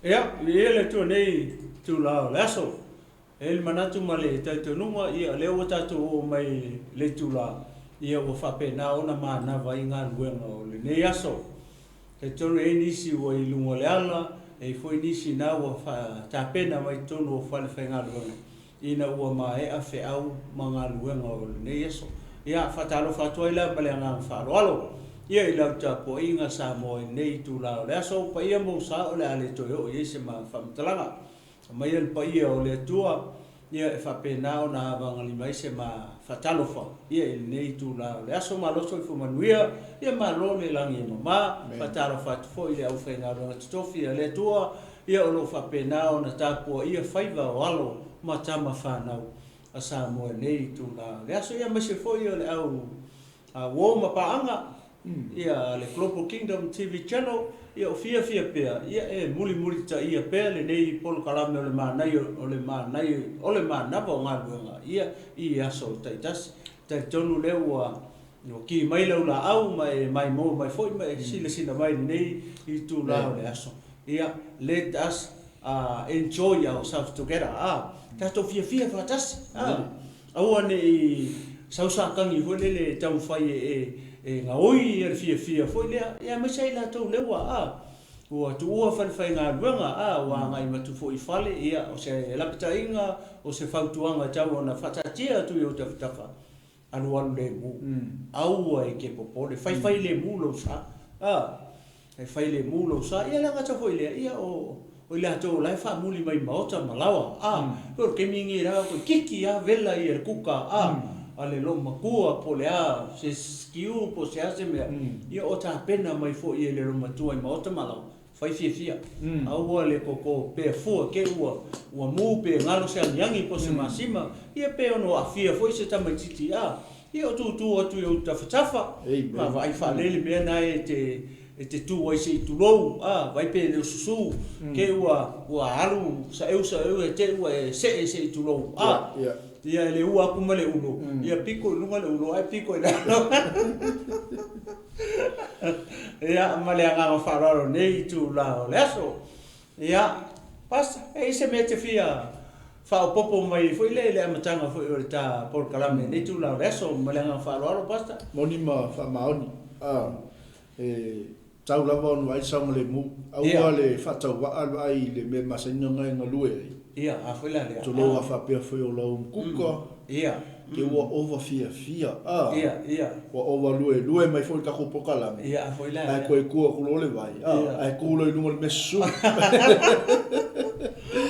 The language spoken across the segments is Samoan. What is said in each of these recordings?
Ia, viia le Atua i lenei itula o le aso. E i ai le manatu ma le talitonuga, ia o lea ua tatou oo mai i le itula, ia ua faapena ona manava ai galuega o lenei aso. E talitonu e i ai nisi ua i luga o le ala, e i ai foi nisi na ua tapena mai totonu o falefaigaluega ina ua maea feau ma galuega o lenei aso. Ia, faatalofa atu ai la ma le agaga faaaloalo ia i lau tapuaiga Samoa i lenei itula o le aso. O paia ma usa o le a le toe oo i ai se faamatalaga. Aumaia le paia o le Atua ia e faapena ona avagalima ai se ma faatalofa ia i lenei itula o le aso. Malo soifua manuia, ia malo le lagi e mama. Faatalofa atu foi i le aufaigaluega totofi a le Atua ia o lo o faapena ona tapuaia faiva o alo ma tama fanau a Samoa i lenei itula o le aso, ia aemaise foi o le au uo ma paaga ia le Global Kingdom TV Channel, ia o fiafia pea ia e mulimulitaia pea lenei polokalame o le manaia o le manaia o le manava o galuega ia i aso taitasi. Talitonu lea ua ki mai lau laau ma e maimoa mai foi ma e silasila mai i lenei itula o le aso. Ia, let us enjoy ourselves together, a, tatou fiafia faatasi, a. Aua ne i sau sakagi foi lele e taumafai e gaoi le fiafia foi lea, ia aemaise ai latou lea ua, a, ua tuua falefaigaluega, a, ua agai atu foi i fale, ia, o se lapataiga, o se fautuaga e tatau ona faataatia atu i ou tafatafa, alualu lemu, aua e te popole, faifai lemu lou sa, a. E fai lemu lou sa, ia le gata foi lea, ia o o i latou o la e faamuli mai maota ma laoa, a, pei o le taimi lenei la toeitiiti lava vela ia le kuka, a, a le loomatua po o le a se stew po o se a se mea, ia o tapena mai foi e le loomatua i maota ma laoa, fai fiafia. Aua le koko pea fua te ua ua mu pe galo se agiagi po o se masima, ia pe ono aafia foi se tamaitiiti, a, Ia o tūtū atu i ou tafatafa, ma vaai faalele le mea na e te e te tū ai se i tulou, a, vaai pe le o susū, te ua ua alu saeu saeu e te ua e see se i tulou, a, ia e le ua aku ma le ulo, ia piko i luga le ulo ae piko i lalo. Ia, ma le agaga faaaloalo i lenei itula o le aso. Ia, Pastor, e i ai se mea e te fia faaopoopo mai ai foi lea i le amataga foi o le ta polokalame i lenei itula o le aso ma le agaga faaaloalo, Pastor? Moni ma faamaoni. A, e tau lava ona vaai le saogalemu. Aua le faatauvaa le vaai i le mea e masani ona e galue ai. Ia, a foi la lea. Tulou a faapea foi o lau kuka. Ia. Te ua ova fiafia, a. Ia, ia. Ua ova luelue mai foi le tatou polokalame. Ia, a foi la lea. Ae toe tu atu loa le vai, a. Ia. Ae tu loa i luga o le mea susu.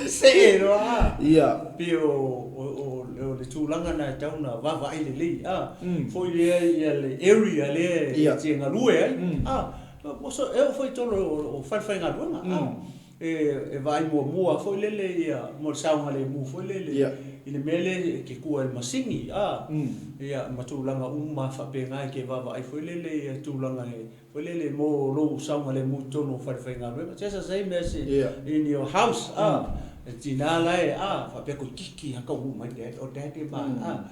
See loa, a. Ia. Pei o, o, o, o le tulaga na e tatau ona vaavaai lelei, a. Foi lea ia le area lea e te galue ai, a. E oo foi i totonu o falefaigaluega, a. E vaai muamua foi lele ia mo le saogalemu foi lele i le mea lea e te tua i le masini a ia ma tulaga uma faapena e te vaavaai foi lele ia tulaga e foi lele mo lou saogalemu i totonu o falefaigaluega. Just the same as in your house a e tina la e a faapea toeitiiti a taunuu mai dad o dad e ma a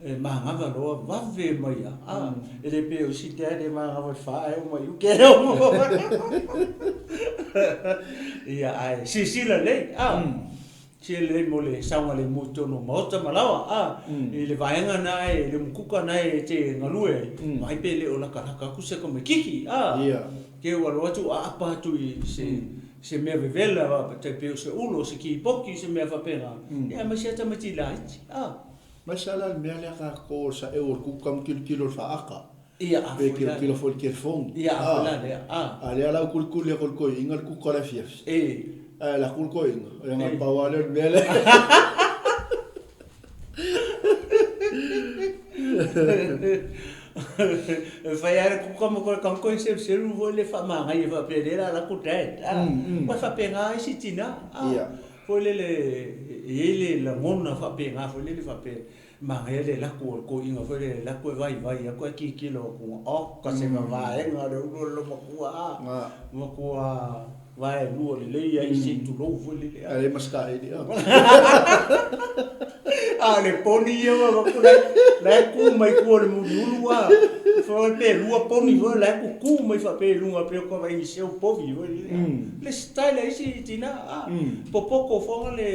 e manava loa vave mai a a e le pei o isi dad e manava i le fa ae oo mai i uki ae oo ia ae silasila lelei a silasila lelei mo le saogalemu i totonu o maota ma laoa a i le vaega na e le umukuka na e te galue ai vaai pe le o latalata atu se tamaititi a te ua alu atu aapa atu i se se mea vevela tai pei o se ulo o se kipoti se mea faapena ia aemaise a tamaiti laiti a. Mai sa la le mea lea tatou o le saeu o le kuka ma tilotilo i le faata. Ia, a foi la. Pe tilotilo foi i le telefoni. Ia, a foi la lea, a. A lea la ua kulikuli atu e le toeaina le kuka i le afiafi. E. Ae alu atu le toeaina, ia na pau lava lea o le mea lea. E fai lava le kuka ma toe tau toe seluselu foi le faamanaia faapea lea o le a alu atu dad, a. Aua e faapena isi tina, a. Ia. Foi lele, e i ai le lagona faapena foi lele faapea, manaia le alu atu o le toeaina foi lele, alu atu e vaivai atu ae tilotilo atu, oka se vavaega o le ulu o le loomatua a, matua vaelua lelei ai se i tulou foi lele. Ae leai ma se taeli a. A o le poni ia ua avatu la la e tu mai tua o le muliulu a. Foi pe lua poni foi la e tutu mai faapea i luga pei o tavainisi au povi foi lele. Le style a isi tina a. Popoto foi le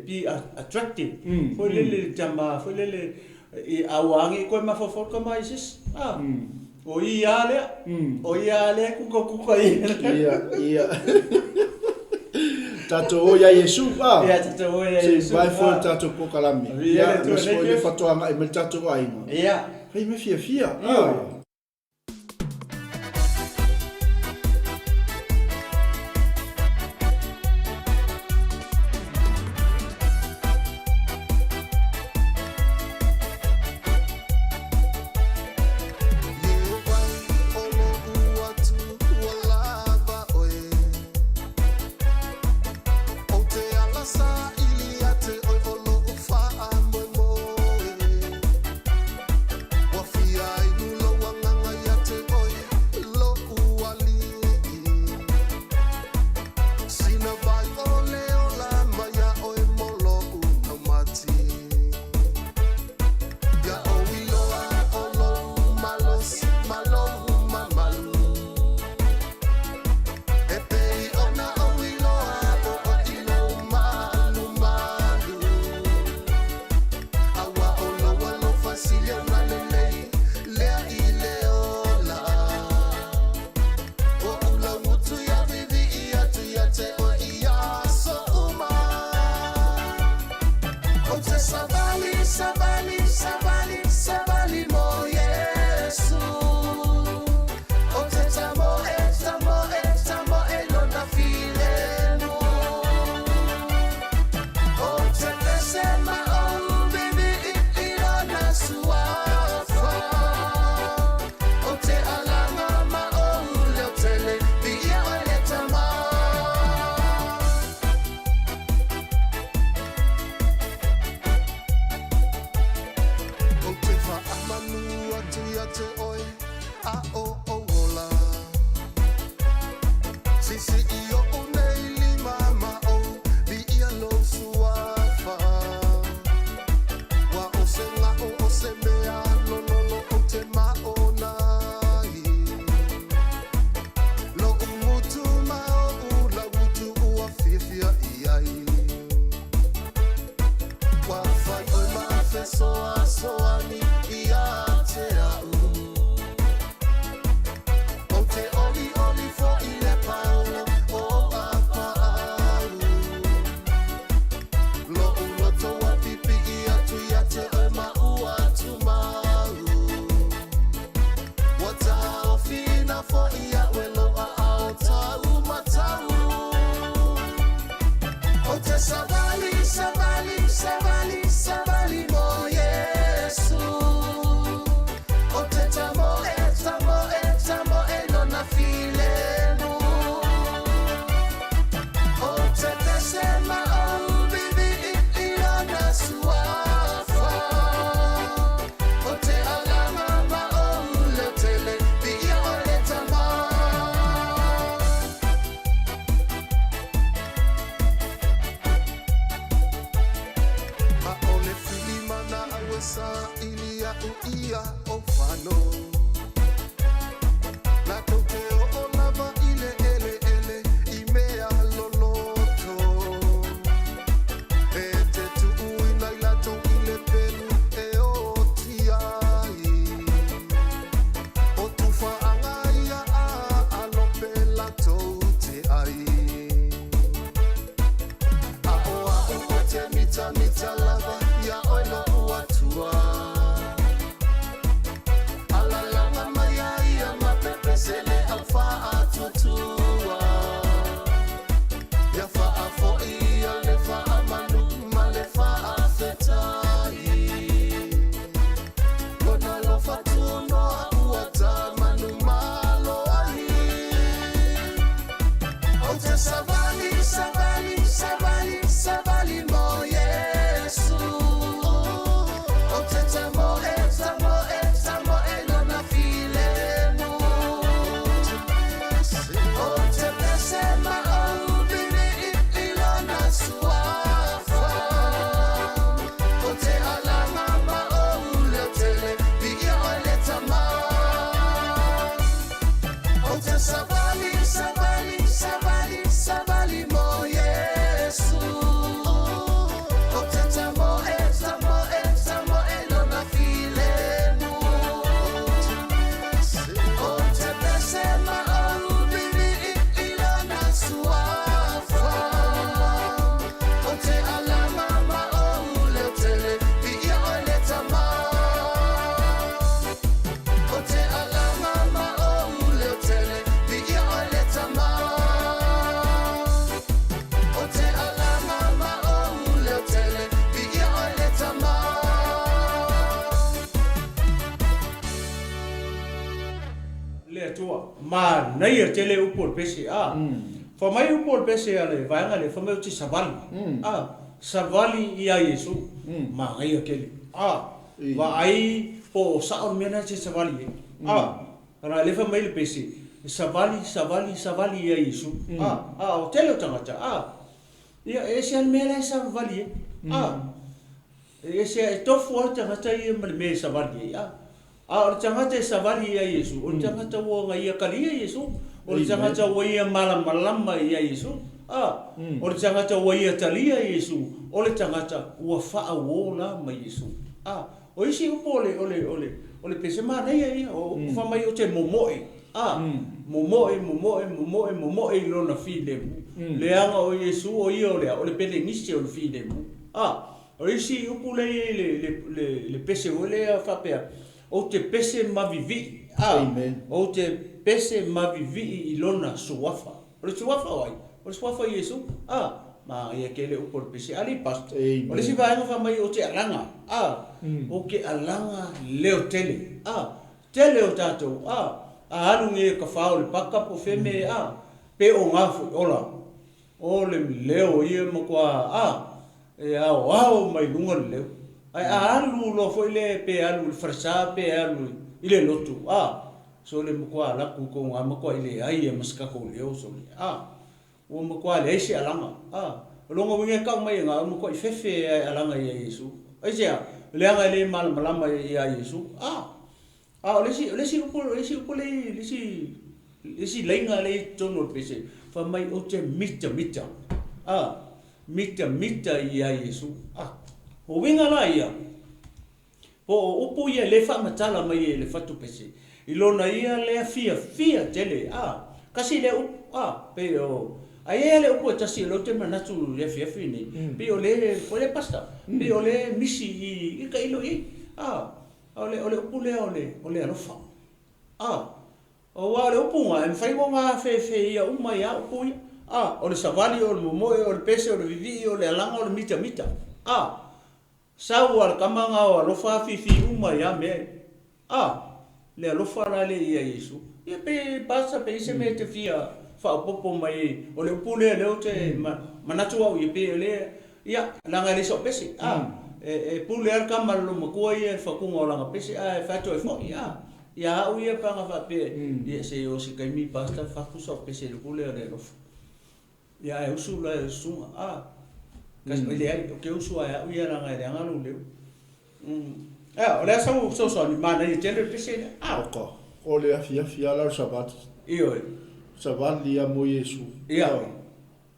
be attractive foi lele tama foi lele a ua agi koe mafaufau le tama i se isi a. O ia a lea, o ia a lea e kukakuka i Ia, ia. Tatou o ia Iesu, a. Ia, tatou o ia Iesu. Se i vae foi le tatou polokalame. Ia, aemaise foi le faatoa agai mai le tatou aiga. Ia. Fai mea fiafia, a. Le Atua. Manaia tele upu o le pese, a. Fai mai upu o le pese a le vaega lea, fai mai ou te savali, a. Savali ia Iesu. Manaia tele, a. Vaai po o sao le mea lena e te savali ai, a. Leaga lea fai mai le pese, savali, savali, savali ia Iesu, a. A o tele o tagata, a. Ia, e ese lava le mea la e savavali ai, a. E ese e tofu lava le tagata ia ma le mea e savali ai, a. A o le tagata e savali ia Iesu, o le tagata ua na ia talia Iesu, o le tagata ua ia malamalama ia Iesu, a. O le tagata ua ia talia Iesu, o le tagata ua faauo la ma Iesu, a. O isi upu o le, o le, o le, o le pese manaia ia, o upu fai mai ou te momoe, a. Momoe, momoe, momoe, momoe i Lona filemu, leaga o Iesu o ia o le a? O le pelenise o le filemu, a. O isi upu lea e i ai i le, le, le pese foi lea faapea, Ou te pese mavivii, a, ou te pese mavivii i Lona Suafa. O le Suafa o ai? O le Suafa o Iesu, a. Manaia tele upu o le pese a alii pastor. O le isi vaega fai mai ou te alaga, a, ou te alaga leo tele, a. Tele o tatou, a, a alu nei e tafao i le paka po o fea mea, a, pe oga foi, ola. O le leo ia e matua a e aoao mai luga le leo. Ae a alu loa foi le pe alu i le falesa pe alu i le lotu a sole matua alu atu i tou ga matuai leai a ma se tatou leo sole a ua matua leai se alaga a. O lona uiga e tau mai e ga o le matuai fefe a e alaga ia Iesu. Aisea? Leaga e le malamalama ia Iesu a. A o le isi, o le isi upu, o le isi upu lea i, le isi, le isi laina lea i totonu o le pese, fai mai ou te mitamita, a, mitamita ia Iesu. A, o uiga la ia, po o upu ia le faamatala mai e le fatu pese, i lona ia lea fiafia tele, a, kasi lea upu, a, pei o, ae i ai lava le upu e tasi o lea ou te manatu i le afiafi lenei, pei o le, foi lea Pastor, pei o lea e misi i, i tailo i ai, a. O le, o le upu lea o le, o le alofa. A, aua o le upu na, e mafai ona afefeia uma ai lava upu ia. A, o le savali, o le momoe, o le pese, o le vivii, o le alaga, o le mitamita. A, sau a le tama na o alofa afifi uma ai lava mea ia. A, le alofa la lea ia Iesu. Ia pe pasa pe i ai se mea e te fia faaopoopo mai ai, o le upu lea lea ou te manatu au ia, pei o lea Ia, leaga e le sau pese, a. E pule lava le tama i le loomatua ia i le fatuga o lana pese, ae fai atu ai foi, a. Ia au ia pe ana faapea, ia se i oo se taimi pastor fatu sau pese i le upu lea o le alofa. Ia ae usu la e susuga, a. Kasi, e leai, ou te usu lava e au ia leaga e leaga lou leo. Ea, o le a sau fesoasoani, manaia tele le pese lea, a. Oka, o le afiafi lava la o le Savali. Ioe. Savali ia mo Iesu. Ia,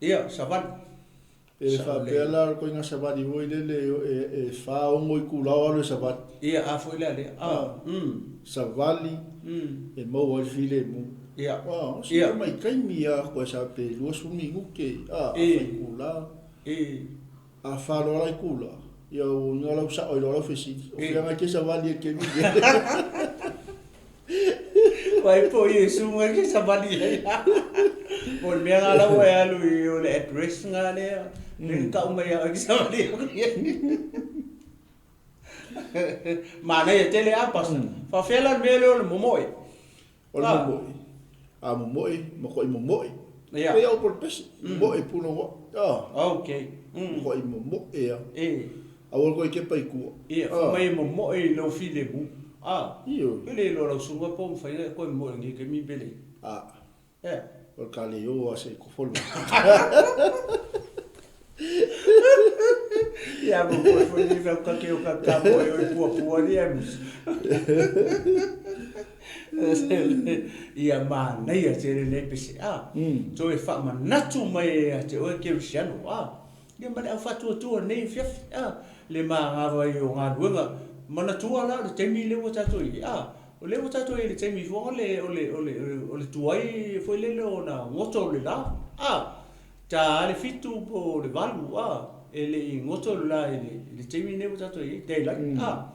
ia, savali. E faapea la o le koiga savali foi lele e fa ono itula o alu e savali. Ia, a foi lea lea. A, mm. Savali e maua ai le filemu. Ia. A, o sina mai taimi a koe sa pe 20 minute, a, afa itula. E. A fa loa la itula, ia ua iga lau sao ai loa lau fesili. O fea ngai ke savali e kemi. Vai po Iesu ngai ke savali ai. Po le mea nga la ua e alu i o le address nga lea. Le kau mai au ke savali aku ia. Manaia tele a pastor. Faafefea la le mea lea o le momoe. O le momoe. A momoe, makuai momoe. Ia. Pei au po le pese. Momoe puna ua. Ah. Okay. Makuai momoe a. E. Aua le koe kepa i tua. Ia, fai mai e momoe i lou filemu. A. Ioe. E le iloa lau susuga po o mafai ona e koe momoe i lenei taimi pe leai. A. Ea. O le ka le o a se kofolo. Ia momoe foi nei fau kake o ka ka moe o i puapua ni e musa. Ia manaia tele lenei pese. A. Toe faamanatu mai ia te oe Kerisiano. A. Ia ma le au faatuatua i lenei afiafi, a, le magava ai o galuega. Manatua la o le taimi lea ua tatou i ai, a, o lea ua tatou i ai i le taimi foi o le, o le, o le, o le tuai foi lele ona goto o le la, a, ta le 7 po o le 8, a, e le i goto le la i le, i le taimi lenei ua tatou i ai, daylight, a.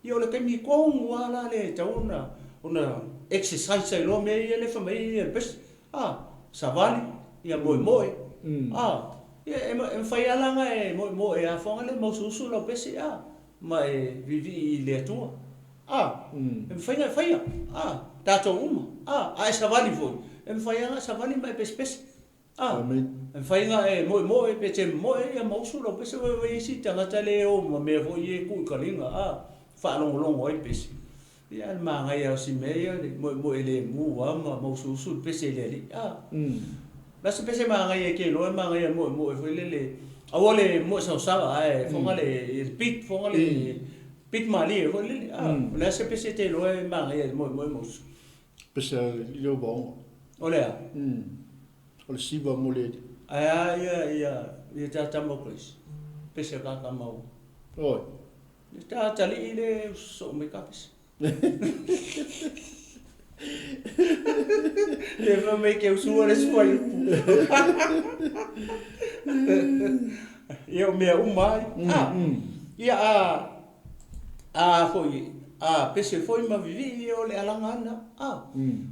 Ia o le taimi tonu lava la lea e tatau ona, ona exercise ai loa mea ia lea e fai mai ai le pese, a, savali, ia moemoe, a, ia e mafai lava la ona e moemoe a foga lea mausuusu lau pese, a, ma e vivii i le Atua. A, e mafai ona e faia, a, tatou uma, a, a e savali foi, e mafai lava ona e savali ma e pesepese. A, e mafai ona e moemoe pe e te momoe ia ma usu lau pese vaivai ai isi tagata le o ma mea foi ia e tuu i kaliga, a, faalogologo ai pese. Ia ae o le manaia lava o si mea ia o le moemoe lemu lava ma usuusu le pese i le alii, a. O le a se pese manaia e te iloa e manaia e moemoe foi lele, aua le moe saosaoa ae foga le beat, foga le beat malie foi lele, a. O le a se pese e te iloa e manaia e moemoe ma usu? Pese a le Ovaoga. O le a? O le siva mo le alii. Ae a ia ia ia ta tama o Grace? Pese a ka tama o. Oi. Ia ta atalii le soo mai ka pese. Le fai mai ke usua le sua i upu. Ia o mea uma ai. Ah. Ia a a foi a pese foi ma vivii o le alaga ana. A.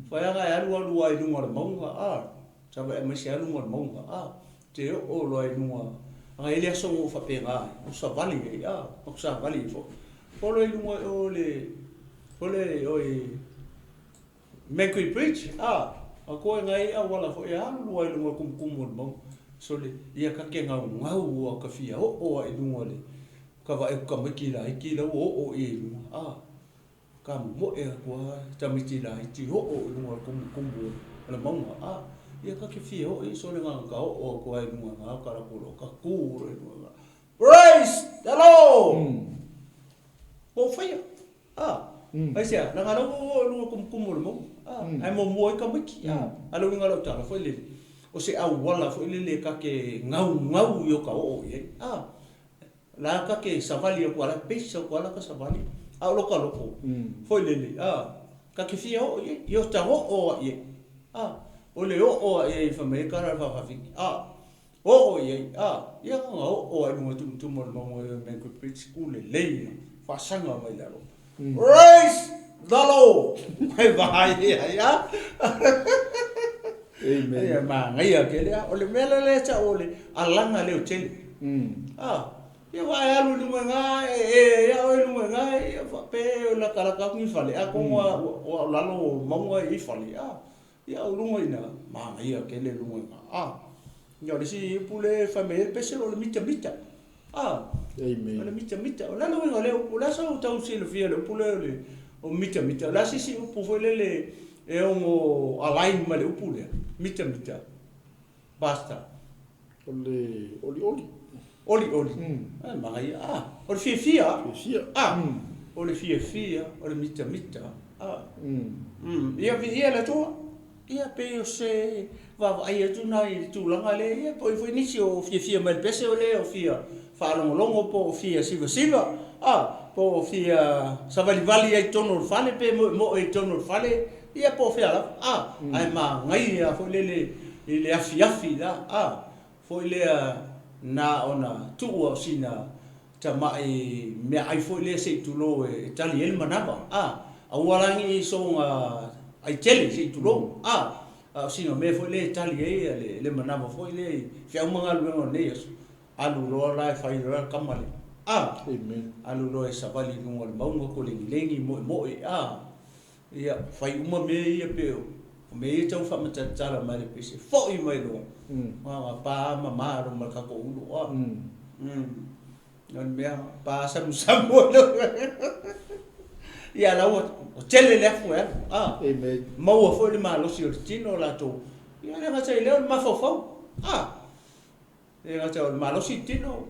Fai aga e alu alu lava i luga o le mauga. A. Savaii aemaise lava luga o le mauga. A. Te oo loa i luga, aga e i ai le aso na ou faapena ai, ou savali ai, a, ou savali ai foi. Polo i luga i o le, o le, oi, Mercury Bridge, a, a koe na i auala foi e alu lua i luga o le kumukumu o le mauga. Sole, ia ka ke gaugau a ka fia oo a i luga o le, ka vaai atu tamaiti laiti la ua oo ia i luga, a. Ka momoe atu a tamaiti laiti oo i luga o le kumukumu o le mauga, a, ia ka ke fia oo ia sole na ona ka oo atu a i luga na ka latou loa ka tu loa i luga na. Praise the Lord! Ua ou faia, a, aisea, leaga o la ua oo i luga o le kumukumu o le mauga, a, ae muamua ai tamaiti, a, a o le uiga o lau tala foi lele, o se auala foi lele ta te gaugau i o ta oo i ai, a. La ta te savali atu a la pesa atu a la ta savali a o lota loko foi lele a ta te fia oo i ai i ota oo a i ai a o le oo a i ai fai mai ai tala a le faafafine a oo i ai a ia na ona oo a i luga tumutumu o le mauga i Mango Bridge ku lelei faasaga mai lalo Praise the Lord mai vaai ai a Amen. Ia manaia tele a o le mea lea lea tau o le alaga leo tele. A ia wa e alu i luga i ina e e ia oe i luga i ina ia faapea e latalata atu ni fale atonu a ua o lalo o mauga e i ai fale a ia o luga i ina manaia tele luga i ina a. Ia o le isi upu lea e fai mai ai le pese o le mitamita. A Amen. O le mitamita. O le a le uiga o lea upu? O le a sau tau silafia i le upu lea o le o mitamita? O le a se isi upu foi lele e ono align ma le upu lea? Mitamita. Pastor. O le olioli. Olioli. Mm. Manaia. Ah, o le fiafia. Fiafia. Ah, o le fiafia, o le mitamita. Ah. Mm. Mm. Ia viia le Atua. Ia pei o se vaavaai atu na i le tulaga lea, ia po o i ai foi nisi o fiafia mai le pese o le o fia faalogologo po o fia sivasiva, a, po o fia savalivali ai i totonu o le fale pe moemoe i totonu o le fale, ia po o fea lava, a, ae manaia foi lele i le afiafi la, a, foi lea na ona tuu lava o sina tamai meaai foi lea se i tulou e tali ai le manava, a, aua la ne i soona ai tele se i tulou, a, a o sina mea foi lea e tali ai le manava foi lea i feau ma galuega o lenei aso, alu loa la e fai loa le tama lea, a, alu loa e savali i luga o le mauga, kolegilegi, moemoe, a, ia, fai uma mea ia pei o mea ia e tau faamatalatala mai le pese, foi mai loa, na ona pa mama loa ma le tatou ulo, a. O le mea, pa samusamu ai loa. Ia, la ua tele le afu e alu, a. Amen. Maua foi le malosi o le tino o latou. Ia, le gata i lea o le mafaufau, a. Le gata o le malosi le tino,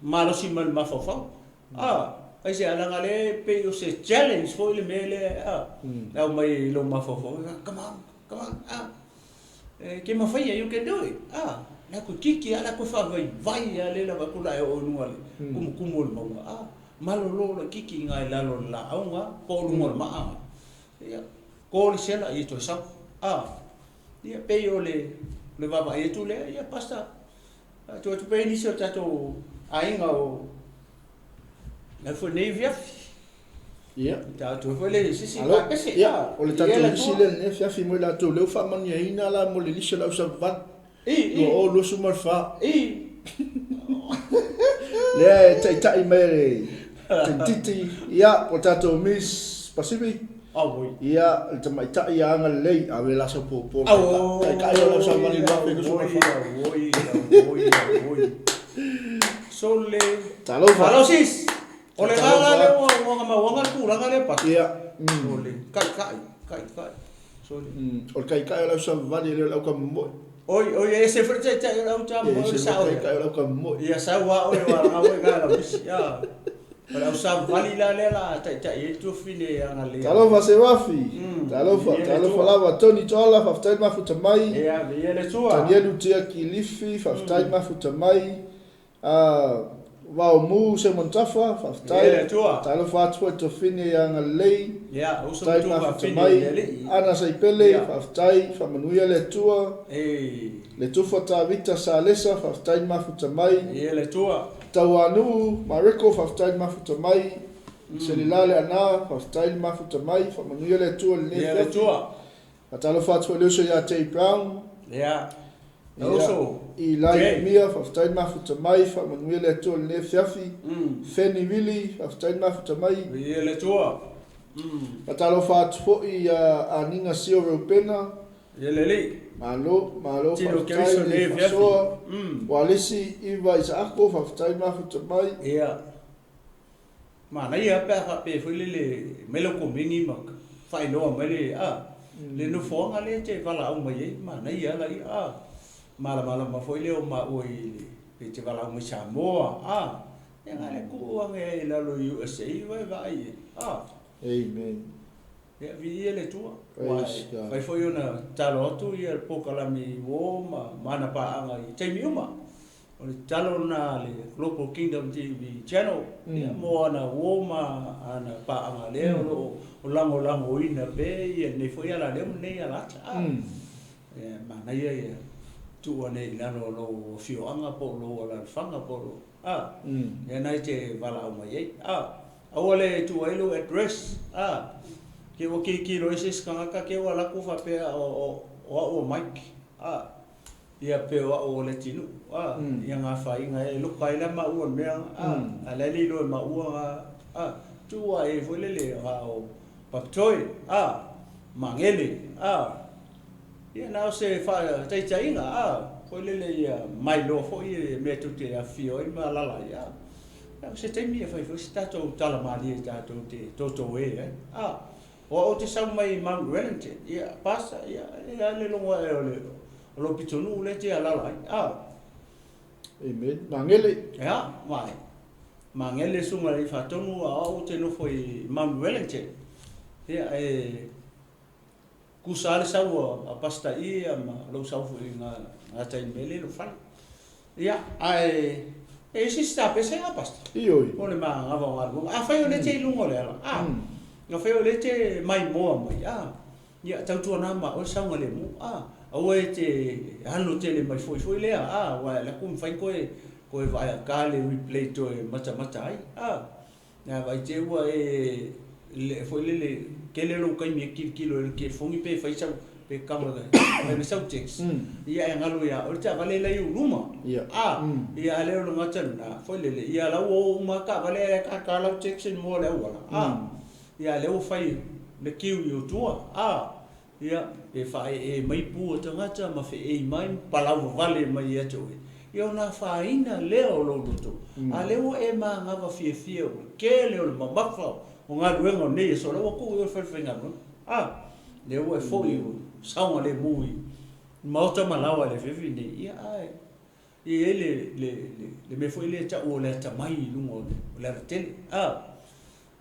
malosi ma le mafaufau. A, aisea, leaga lea e pei o se challenge foi le mea lea, a, e aumai i lou mafaufau, come on, come on, a. E te mafaia, you can do it, a. La koe kiki a, la koe faavaivai a lea lava atu la e oo i luga o le kumukumu o le mauga, a. Malolo loa kiki i ina i lalo o le laau na, po o luga o le maa na. Ia, ko le sela, ia toe sau, a. Ia, pei o le vaavaai atu lea, ia, Pastor, tuu atu pea i nisi o tatou aiga o le foi lenei afiafi. Ia. Ta atu foi le sisi Alo, ka pese. Ia, o le tatou Ia, lisi lea lenei afiafi mo i latou lea ua faamanuiaina la mo le lisi o le au savavali. I, i. 2024. I. Lea e taitai mai e le Titi, ia, po o le tatou Miss Pacific. Auoi. Ia, le tamaitai ia agalelei, ave la sau popo. Taitai o lau savali i le 2024. Auoi, auoi, auoi. Sole. Talofa. Talofa sis. O le agaga lea ua ua mauaga le tulaga lea Pasi. Ia. Sole. Kaikai, kaikai. Sole. O le kaikai o lau savavali e le o le aukamomoe. Oi, oi, e ese foi le taitai o le aukamomoe, o le sao lea. Taitai o le aukamomoe. Ia sau lava oe aua leaga oe na lau misi. O le ausavavali la lea la taitai ai le tuafafine e agalelei. Talofa Seuafi. Talofa, talofa lava Tony Toala, faafetai le mafuta mai. Ia, viia le Atua. Tanielu Tia Kilifi, faafetai le mafuta mai. Vaomu Seumanutafa, faafetai. Viia le Atua. Talofa atu foi i le tuafafine ia Agalelei. Ia, uso Faafetai ma le mafuta tuafafine mai. i le Alii. Ana Saipele, faafetai, faamanuia le Atua. Le Tufa Tavita Salesa, faafetai le mafuta mai. Viia le Atua. Tauanuu Mareko, faafetai le mafuta mai. Selila Leana, faafetai le mafuta mai. Faamanuia le Atua i lenei Viia le afiafi. Atua. Faatalofa atu foi i le uso ia Jay Brown. Ia. Ia, Uso. Eli Jay. Mia, faafetai le mafuta mai. Faamanuia le Atua i lenei afiafi. Fanny Willie, faafetai le mafuta mai. Viia le Atua. Faatalofa atu foi ia Aniga Sio Reupena. Ia le Alii. Malo, malo, Tino faafetai Keriso le nei afiafi. faasoa. Ualesi Iva Isaako, faafetai le mafuta mai. Ia. Manaia pe a faapea foi lele mai lau komeni ma faailoa mai le a le nofoaga lea e te valaau mai ai, manaia lava ia a malamalama foi lea o maua i le pe te valaau mai Samoa a ia na le tuu ane ai i lalo i USA vae vaai ai a. Amen. Ia viia le Atua. Ua Praise God. fai foi ona tatalo atu ia le polokalame i uo ma ma ana paaga i taimi uma. O le tatalo lena a le Global Kingdom TV Channel ia mo ana uo ma ana paaga lea o lo o lagolagoina pea ia lenei foi alaleo ma lenei alaata. A ia manaia ia tuu ane i lalo o lou afioaga po o lou alaalafaga po o lou a ia na e te valaau mai ai. A aua le tuu ai lou address a ke ua kilokilo ai se isi tagata ke ua alu atu faapea o o au o Mike a ia pe o au o Leatinuu a ia na afaina e loka ai la maua i le mea a a o la e le iloa e maua na a tuu lava i ai foi lele na o Papitoe a Magele a ia na o se faataitaiga a foi lele ia mailoa foi mea tou te afifio ai ma alaala ai a o se taimi e fai foi se tatou tala malie tatou te totoē ai a o au ou te sau mai Mount Wellington ia Pastor ia e a le logo ae o le o lou pitonuu lea e te alaala ai a. Amen. Magele. Ia, mai. Magele le susuga i le Alii Faatonu a o au ou te nofo i Mount Wellington. Ia e tusa lava le sau a Pastor Ia ma lou sau foi i gatai i le mea lea i lou fale. Ia, ae e i ai se isi tapese a Pastor? Ioe. Po o le manava o galuega. Afai o lea e te i luga o le ala, a, afai o lea e te maimoa mai, a, ia tautuana ma oe saogalemu, a, aua e te alo tele mai foi foi lea, a, aua e alu atu mafai ona toe vaai ata le replay toe matamata ai, a. Ae vaai te i ua e le foi lele tele lou taimi e tilotilo i le telefoni pe fai sau pe tago fai mai sau text ia ae galo ia oe le taavale la e i ou luma. A ia a le o le gata lena foi lele ia la ua o uma lava taavale ae tata lau text i le moa o le auala. A ia lea ua fai le queue i ou tua. A Ia, pe faaee mai pu a tagata ma feei mai ma palau vavale mai ia te oe, ia ona afaina lea o lou loto, a lea ua e manava fiafia ua tele o le mamafa o galuega o nei aso, o la ua tuu i oe le falefaigaluega. A, lea ua e foi ua saogalemu i maota ma laoa i le afiafi lenei, ia ae e i ai le, le, le, le mea foi lea e tau o le atamai i luga o le, o le alatele. A,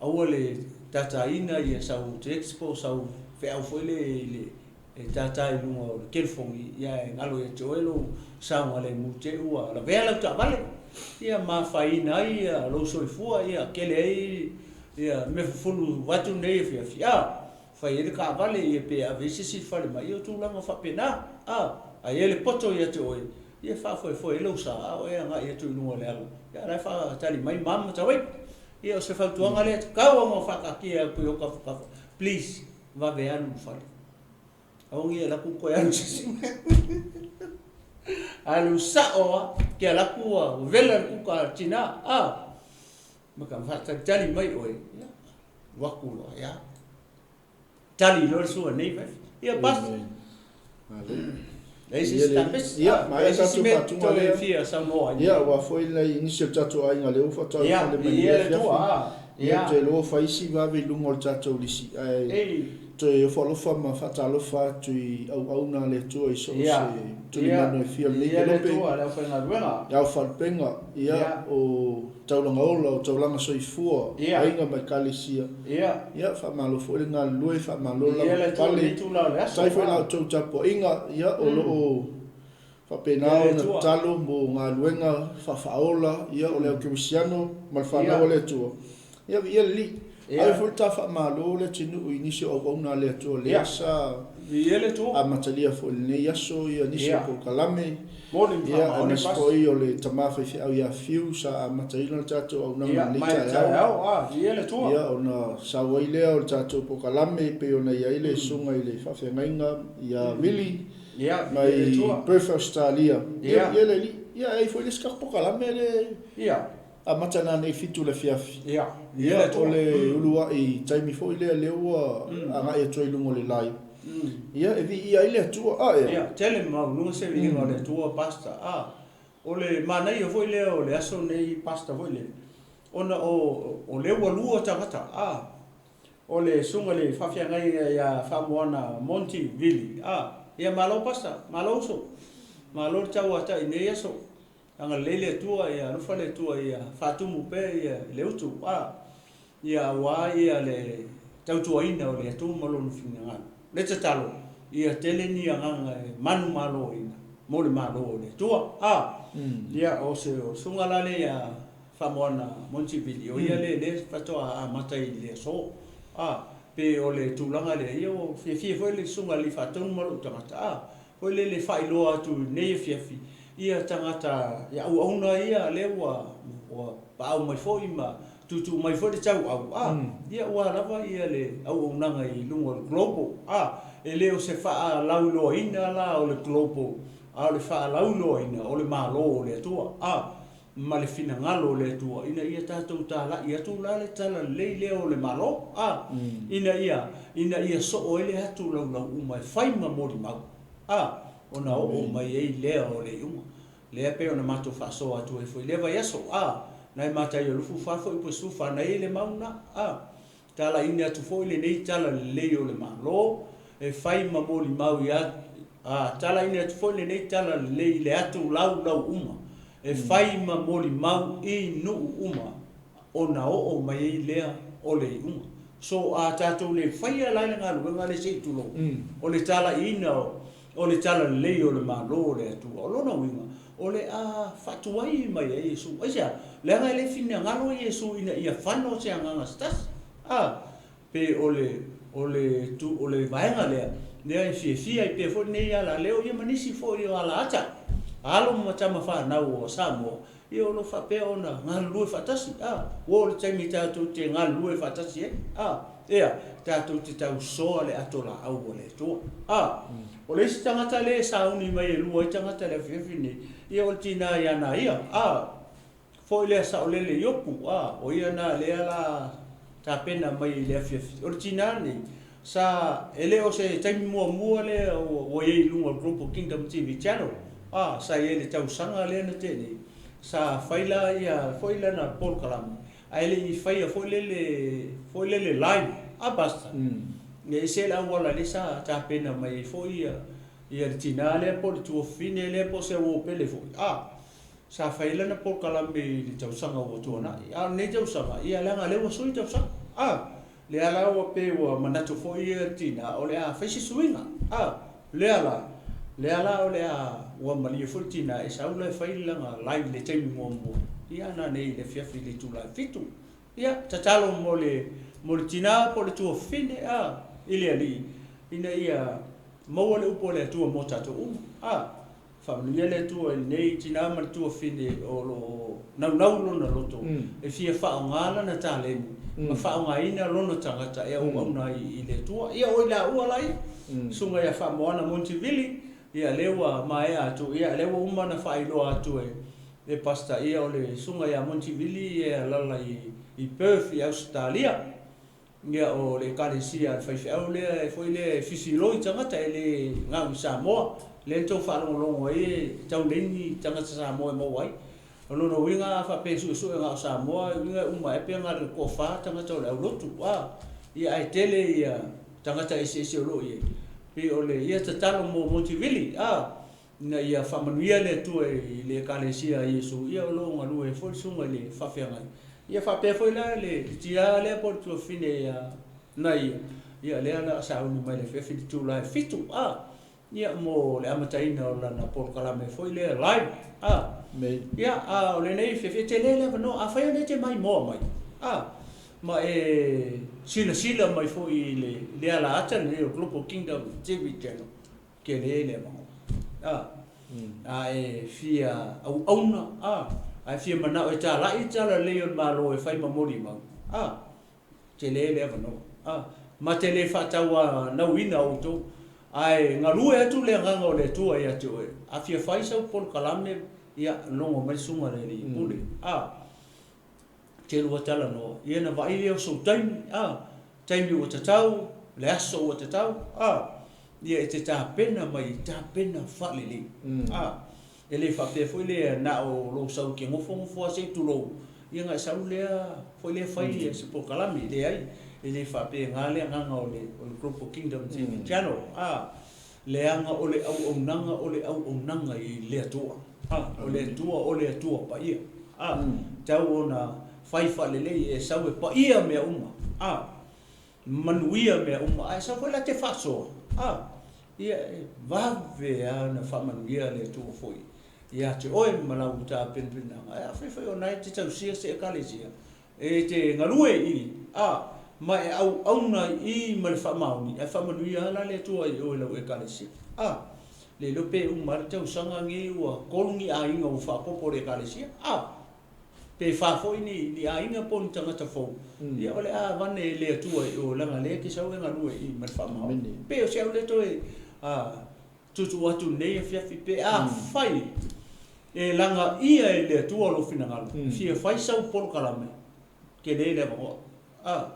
Aua le tataina ia sau text po o sau feau foi lea i le e tata i luga o le telefoni ia ae galo ia te oe lou saogalemu te i ua lavea lau taavale ia ma afaina ai ia lou soifua ia tele ai ia mea fufulu vaeatu lenei afiafi a fai ai le taavale ia pe ave ai se isi i le falemai ia o tulaga faapena a ae i ai le poto ia te oe ia faafoefoe ai lou sa a o e agai atu i luga o le ala ia la e faatali mai ma ma tawai. Ia o se fautuaga lea e tatau ona faataatia atu i ou tafatafa, please vave alu i le fale. Aua ne i alu atu toe alu i se isi mea. Alu sao lava, te alu atu ua vela le kuka a le tina, a. Ma ka faatalitali mai oe, ia, alu atu loa, ia. Tali loa le sua nei vai. Ia basta. Leai se isi tapesi. Ia, ma leai se isi mea toe fia saunoa ai. Ia, aua foi nai nisi o le tatou aiga lea ua faatoa ulufale mai i le afiafi. Ia, ou te iloa ua fai si vave i luga o le tatou lisi, ae toe ofo alofa ma faatalofa atu i auauna a le Atua i so o se tulimanu e fia o lenei kelope. Le aufalupega, ia, o taulaga ola, o taulaga soifua, aiga ma ekalesia. Ia, faamalo foi le galulue, faamalo le lavapapale. Faafetai foi i la outou tapuaiga, ia, o lo o faapena ona tatalo mo galuega faafaaola, ia, o le au kerisiano ma le fanau a le Atua. Ia, viia le Alii. Ave foi le ta faamalo le atunuu i nisi o auauna a le Atua lea sa amatalia foi i lenei aso ia nisi o polokalame. Ia, aemaise foi o le tama faifeau ia Fiu sa amataina le tatou auaunaga i lenei taeao. Ia, ona sau ai lea o le tatou polokalame e pei ona i ai le susuga i le faafeagaiga ia Vili mai Perth, Australia. Ia, ia le alii. Ia, e i ai foi le isi tatou polokalame le amata nanei i le 7 i le afiafi. Ia, o le uluai taimi foi lea lea ua agai atu ai i luga o le live. Ia, e viia ai le Atua. A ea? Ia, tele maualuga se viiga o le Atua, Pastor. A, o le manaia foi lea o le aso nei, Pastor foi lele, ona o, o lea ua lua tagata, a, o le susuga i le faafeagaiga ia Faamoana Monty Vili, a, ia malo Pastor, malo uso, malo le tauatai i nei aso. Agalelei le Atua, ia alofa le Atua ia faatumu pea ia le utu, a, ia aua ia le tautuaina o le Atua ma Lona finagalo. Le tatalo, ia tele ni agaga e manumaloina mo le Malo o le Atua. A, ia o se susuga la lea ia Faamoana Montivili, o ia lea lea faatoa amata i le aso. A, pe o le tulaga lea, ia ua fiafia foi le susuga i le Alii Faatonu ma lou tagata, a, Foi lele faailoa atu i lenei afiafi ia tagata ia auauna ia lea ua ua paau mai foi ma tuutuu mai foi le tauau a ia ua lava ia le auaunaga i luga o le global a e le o se faalauiloaina la o le global a o le faalauiloaina o le Malo o le Atua a ma le finagalo o le Atua ina ia tatou talai atu la le talalelei lea o le Malo, a, ina ia, ina ia soo ai le atu laulau uma e fai ma molimau, a, ona oo mai ai lea o le iuga. Lea pei ona matou faasoa atu ai foi i lea vaiaso, a, nai matai o lufu fa foi po 14 nai ai le mau na, a, Talaiina atu foi lenei tala lelei o le Malo e fai ma molimau i a Talaiina atu foi lenei tala lelei i le atu laulau uma e fai ma molimau i nuu uma ona oo mai ai lea o le iuga. So a tatou le faia la le galuega lea se i tulou o le talaiina o le tala lelei o le Malo o le Atua. O lona uiga o le a faatuai mai ai Iesu. Aisea? Leaga e le finagalo Iesu ina ia fano se agaga se tasi. A, pe o le, o le tu, o le vaega lea, lea e fiafia ai pea foi lenei alaleo ia ma nisi foi o alaata, alo ma tama fanau o Samoa, ia o lo o faapea ona galulue faatasi, a, ua oo le taimi tatou te galulue faatasi ai, a, ea, tatou te tausoa le ato laau a le Atua. A, o le isi tagata lea e sauni mai e lua ai tagata i le afiafi lenei, ia o le tinā ia Naia, a, foi lea saolele Iopu, a, o ia na lea la tapena mai i le afiafi. O le tinā lenei, sa, e le o se taimi muamua lea ua i ai i luga o le Global Kingdom TV Channel, a, sa i ai i le tausaga lea na tea nei, sa fai la ia foi lana polokalame, ae le i faia foi lele, foi lele live, a Pastor? E ese le auala lea sa tapena mai ai foi ia, ia le tinā lea po o le tuafafine lea po o se uo pele foi, a, sa fai ai lana polokalame i le tausaga ua tuanai. A o lenei tausaga, ia leaga lea ua sui tausaga, a, Lea la ua pei ua manatu foi ia tinā o le a fai se suiga. A, lea la, lea la o le a, ua malie foi le tinā e sau la e fai lana live i le taimi muamua, ia ana nei i le afiafi i le itula e 7. Ia, tatalo mo le, mo le tinā po o le tuafafine, a, i le Alii, ina ia maua le upu a le Atua mo tatou uma. A. Faamanuia le Atua i lenei tina ma le tuafafine o lo o naunau lona loto e fia faaaoga lana taleni ma faaaogaina lona tagata e auauna ai i le Atua. Ia o i laua la ia, Susuga ia Faamoana Montivili, ia lea ua maea atu, ia lea ua uma ona faailoa atu e Pastor, ia o le Susuga ia Montivili e alala i i Perth i Ausetalia. Ia o le Ekalesia a le faifeau lea foi lea e fisiloi tagata e le gau i Samoa, lea na tou faalogologo ai e tau leai ni tagata Samoa e maua ai. O lona uiga a faapea e suesue na o Samoa, o uiga e uma ea pe na o le toafa tagata o le aulotu, a, ia ae tele ia tagata eseese o lo o i ai. Pei o le ia tatalo mo Montivili, a, ina ia faamanuia le Atua i le Ekalesia a Iesu, ia o lo o galue ai foi le susuga i le faafeagai. Ia faapea foi la le tia lea po o le tuafafine ia Naia, ia lea o le a sauni mai i le afiafi i le itula e 7, a, ia mo le amataina o lana polokalame foi lea live, a. Ia, a o lenei afiafi, e tele le avanoa, afai o lea e te maimoa mai, a, ma e silasila mai foi i le alaata lenei o Global Kingdom TV Channel, tele le avanoa. A, a e fia auauna, a, a e fia manao e talai le talalelei o le Malo e fai ma molimau, a, tele le avanoa. A, ma te le faatauanauina outou, ae galue atu le Agaga o le Atua ia te oe, a fia fai sau polokalame, ia, logo mai le Susuga i le Alii Pule. A, te lua talanoa, ia na vaai lea o sou taimi, a, taimi ua tatau, le aso ua tatau, a, ia e te tapena mai, tapena faalelei, a, e le faapea foi lea na o lou sau e te nofonofo lava se i tulou, ia ona e sau lea foi lea fai se polokalame, leai, e le faapena le agaga o le o le Global Kingdom TV Channel, a, leaga o le auaunaga o le auaunaga i le Atua, a, o le Atua o le Atua paia, a, tau ona fai faalelei e sau e paia mea uma, a, manuia mea uma, ae sau foi la te faasoa, a, ia e vave lava ona faamanuia le Atua foi ia te oe ma lau tapenapenaga. Ae afai foi o na e te tausia se Ekalesia, e te galue i i, a, ma e auauna i i ma le faamaoni, ae faamanuia lava la le Atua i oe i lau Ekalesia. A, le iloa pe uma lava le tausaga lenei ua tolu ni aiga ua faaopoopo i le Ekalesia, a, Pe fa foi ni ni aiga po o ni tagata fou, ia o le a avane e le Atua i o, leaga lea e te sau e galue i ma le faamaoni. Pe o se au lea toe tuutuu atu i lenei afiafi, pe afai e lagaia e le Atua lou finagalo, fia fai sau polokalame, tele le avanoa. A.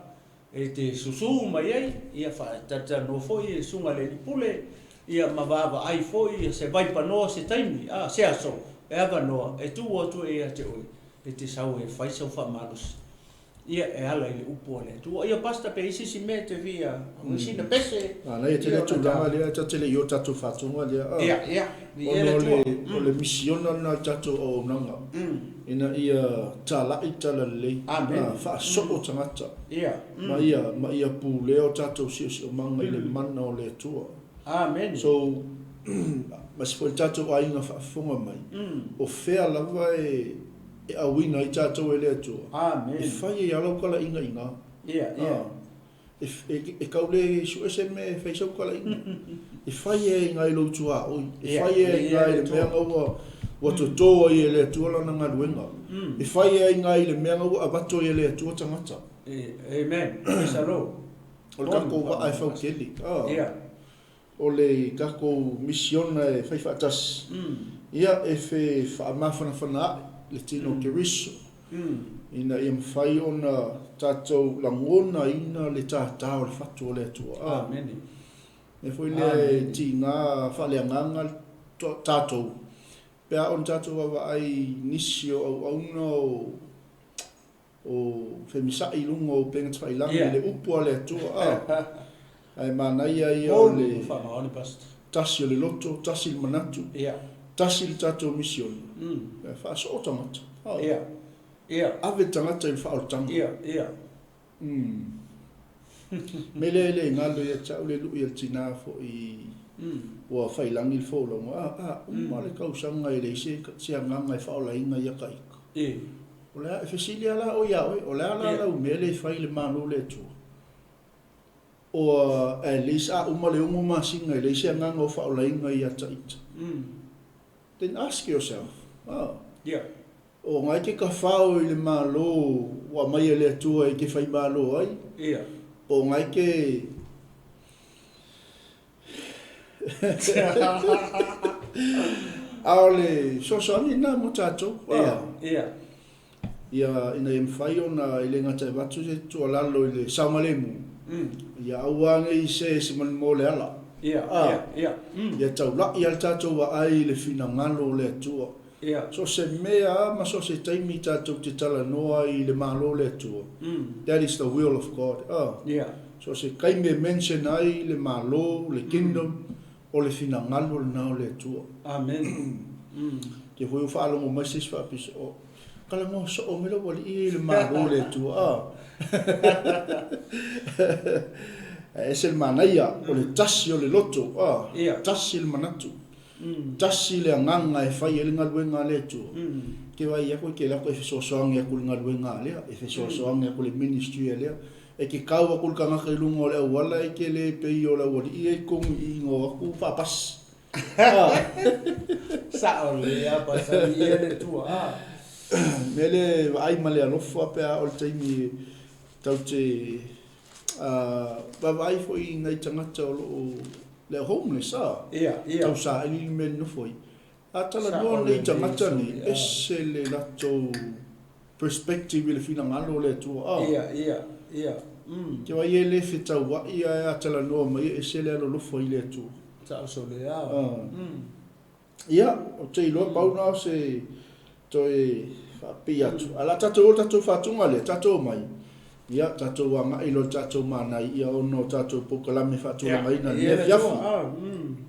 E te susu mai ai, ia faatalitali foi e Susuga i le Alii Pule, ia ma vaavaai foi se vaipanoa se taimi, a, se aso e avanoa e tuu atu ai ia te oe, e te sau e fai sau faamalosi, ia e ala i le upu a le Atua. Ia Pastor pe i ai se isi mea e te fia, sina pese. Manaia tele le tulaga lea, ta te le i o tatou faatoga lea, a. Ia, ia, viia le Atua. Ona o le misiona lena a le tatou auaunaga. Ina ia talai talalelei, faasoo tagata, ma ia, ma ia pulea o tatou siosiomaga i le mana o le Atua. So, aemaise foi le tatou aiga faafofoga mai, o fea lava e auina ai tatou e le Atua, e fai ai lava lau talaiga i ina. E tau le sue se mea e fai sau talaiga. E fai ai i ina i lou tuaoi, e fai ai i ina i le mea na ua toto ai e le Atua lana galuega. E fai ai i ina i le mea na ua avatu ai e le Atua tagata. Amen. Praise the Lord. O le tatou vaa e fautele. O le tatou misiona e fai faatasi, ia e fe faamafanafana ae le tino o Keriso, ina ia mafai ona tatou lagonaina le tātā o le fatu o le Atua. Amene. Mea foi lea e tiga faaleagaga tatou, pe a ona tatou vaavaai i nisi o auauna o O femisaʻi i luga o upega tafailagi i le upu a le Atua, a, ae manaia ia o le tasi o le loto, tasi le manatu, tasi le tatou misiona, e faasoo tagata, a, ave tagata i le faaolataga. Mea lea e le galo ia te au le lui a le tina foi ua failagi le folauga, a, a uma le tausaga e leai se agaga e faaolaina ia ta ita. O le a, e fesili lava la oe ia oe, o le a la lau mea lea e fai i le Malo o le Atua? Ua, at least a uma le 6 masina e leai se agaga o faaolaina ia ta ita. Then ask yourself, oh, o na e te tafao i le Malo ua aumai e le Atua e te fai Malo ai? Po o na e te A o le fesoasoani lena mo tatou. Ia, ina ia mafai ona, e le gata e avatu se tuualalo i le saogalemu, ia aua ne i se se manu mo le ala. Ia, A, ia, ia. Ia taula'i lava le tatou vaai i le finagalo o le Atua. So o se mea lava ma so o se taimi tatou te talanoa ai i le Malo o le Atua, that is the will of God. A, so o se taimi e mention ai le Malo, le Kingdom, o le finagalo lena o le Atua. Amen. Te foi ua faalogo mai se isi faapisa, o, talanoa soo mai lou alii ia i le Malo o le Atua. A. Ae ese le manaia, o le tasi o le loto, a, tasi le manatu, tasi le agaga e fai ai le galuega a le Atua. Te vaai aku e te alu atu e fesoasoani atu i le galuega a lea, e fesoasoani atu i le ministry a lea. E te tau atu i le tagata i luga o le auala e te le pei o le aualii ia i totonu i i na o atu faapasi. Sao lelei a pasali ia le tua a. Mea lea e vaai ma le alofa pe a o le taimi e tau te vaavaai foi i nai tagata o lo o le homeless a. Ia, ia. Tau saili le mea e nofo ai. A talanoa nei tagata nei, ese le latou perspective i le finagalo o le Atua. A. Ia, ia, ia. Te vaai e le fetauai ae a talanoa mai e ese le alolofa i le Atua. Sao sole a. Ia, ou te iloa pau na o se toe faapipii atu. Ae o le a tatou o i le tatou faatuga lea, tatou omai, ia, tatou agai loa i le tatou manai, ia ona o tatou polokalame faatulagaina i lenei afiafi.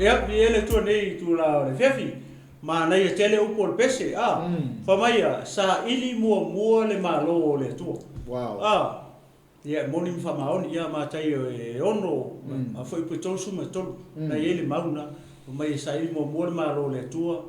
Ia, viia le Atua i lenei itula o le afiafi. Manaia tele upu o le pese, a. Fai mai ia, saili muamua le Malo o le Atua. Wow. A. Ia, e moni ma faamaoni, ia, Mataio e 6, a foi upu e 33, na i ai le mau lena. Fai mai e saili muamua le Malo o le Atua,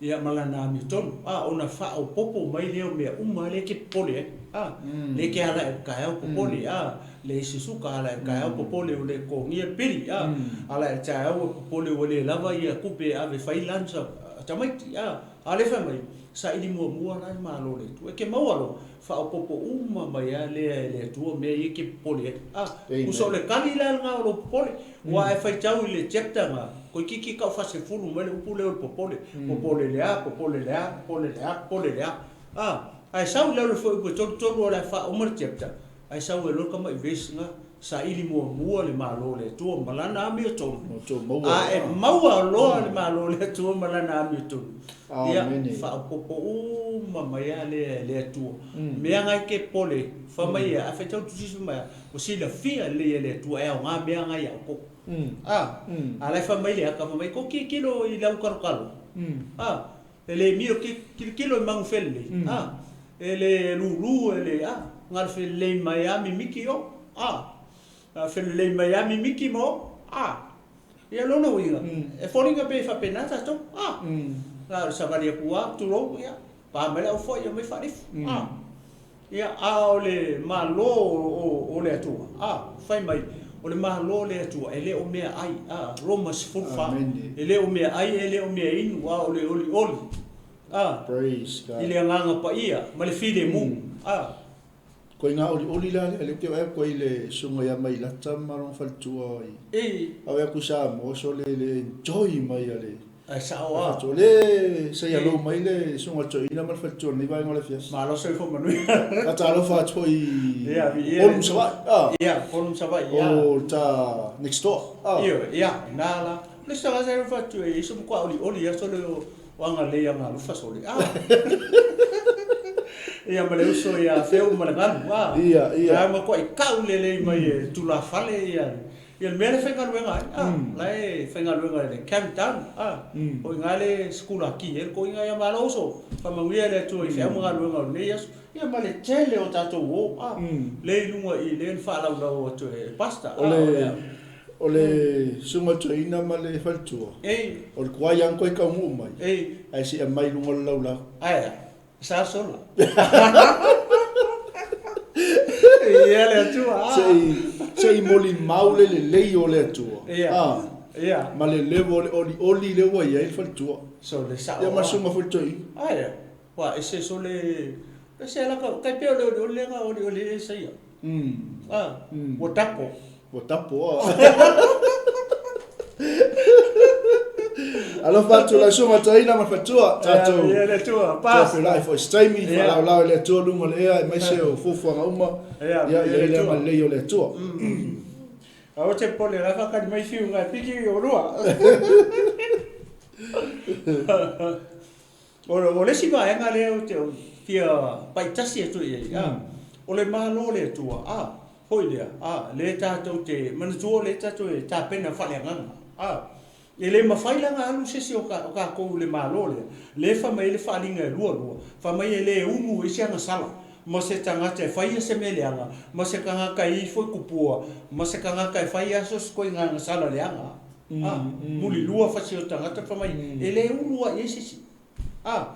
ia, ma Lana amiotonu, a, ona faaopoopo mai lea o mea uma lea e te popole ai, a, lea e te ala i le taeao popole, a, leai se suka, ala i le taeao popole ua le totogia le pili, a, ala i le taeao ua popole ua le lava ia tupe e ave e fai lunch a tamaiti, a, a o lea e fai mai, saili muamua la le Malo o le Atua. E te maua loa, faaopoopo uma mai lava lea e le Atua mea ia e te popole ai. A, tusa o le tali la lena o lou popole. Aua a e faitau i le chapter lena, toeitiiti tau faasefulu mai le upu lea o le popole, popole i le a, popole i le a, popole i le a, popole i le a. A, ae sau i lalo le fuaiupu e 33 o le a faauma le chapter, ae sau ai loa le tamai verse lena, Saili muamua le Malo o le Atua ma Lana amiotonu, a e maua loa le Malo o le Atua ma Lana amiotonu, ia, faaopoopo uma mai lava lea e le Atua. Mea na e te popole, fai mai ia, a faitau le Tusisi fai mai a, ua silafia lelei e le Atua e aoga mea na ia outou. A, a la e fai mai le ata, fai mai, tou tilotilo i lau talotalo, a, e le mio, tilotilo i manu felelei, a, e le lulu, e le, a, na o le felelei mai lava mimiti o, a, na o le felelei mai lava mimiti ma o, a. Ia lona uiga, e foliga pei e faapena tatou, a, na o le savali atu lava, tulou, ia, pa mai le aufoi, omai faalifu, a. Ia, a o le Malo o le Atua, a, fai mai, o le Malo o le Atua, e le o meaai, a, Roma 14, e le o meaai, e le o meainu, a o le olioli, a, i le Agaga Paia ma le filemu, a. Koe ngā olioli la lea, lea te oe koe i le susuga ia Mailata ma lona faletua i, a oe aku i Samoa, so le le enjoy mai a le. Ae sao a. O le sa ia lou mai le susuga toeaina ma le faletua i lenei vaega o le afiafi. Malo soifua manuia. Faatalofa atu foi i Olu ma Savaii. Ia, Olu ma Savaii, ia. O le ta next door. Ioe, ia, ina la. O le isi tagata e fatu e iai se matua olioli lava sole o agalelei agalufa sole. Ah. Ia ma le uso ia Feu ma le Galu. Ah. Ia, ia. La matuai taulelei mai e tulafale ia Ia le mea lea e faigaluega ai, a, la e faigaluega i le Camptown, a, o i ina le sikulaki ai le toeaina, ia malo uso, faamanuia le Atua i feau ma galuega o lenei aso, ia ma le tele o tatou uo, a, lea i luga i lea na faalaulau atu e Pastor, a, o le a. O le susuga toeaina ma le faletua, o le tuai lava na toe taunuu mai, ae se i aumai i luga o le laulau. Ae a? Sa sola. Ia le Atua. Se i se i molimau le lelei o le Atua. Ia. Ia. Ma le level o le olioli lea ua i ai le faletua. So le sao. Ia ma le susuga foi i le toeaina. Ae, ua ese sole ese la ka tai pea o le olioli lea na olioli ai Isaia. Ua tapo. Ua tapo a. Alofa atu lau susuga toeaina ma le faletua, tatou Ia le Atua, pa. Toe feiloai foi i se taimi, faalaolao e le Atua luga o le ea aemaise o fuafuaga uma. Ia, ia i ai le agalelei o le Atua. Aua te popole, o la e faatali mai fiuga e piki olua. O le isi vaega lea ou te fia paitasi atu i ai, a, o le Malo o le Atua, a, foi lea, a, lea tatou te manatua o lea tatou e tapena faaleagaga, a, e le mafai la ona alu se isi o tatou i le Malo lea, lea e fai mai ai le faaaliga e lualua, fai mai e le ulu ai se agasala ma se tagata e faia se mea leaga, ma se tagata e ifo i tupua, ma se tagata e fai aso se ituaiga agasala leaga. A, mulilua fasi o tagata fai mai, e le ulu lava i ai se isi. A,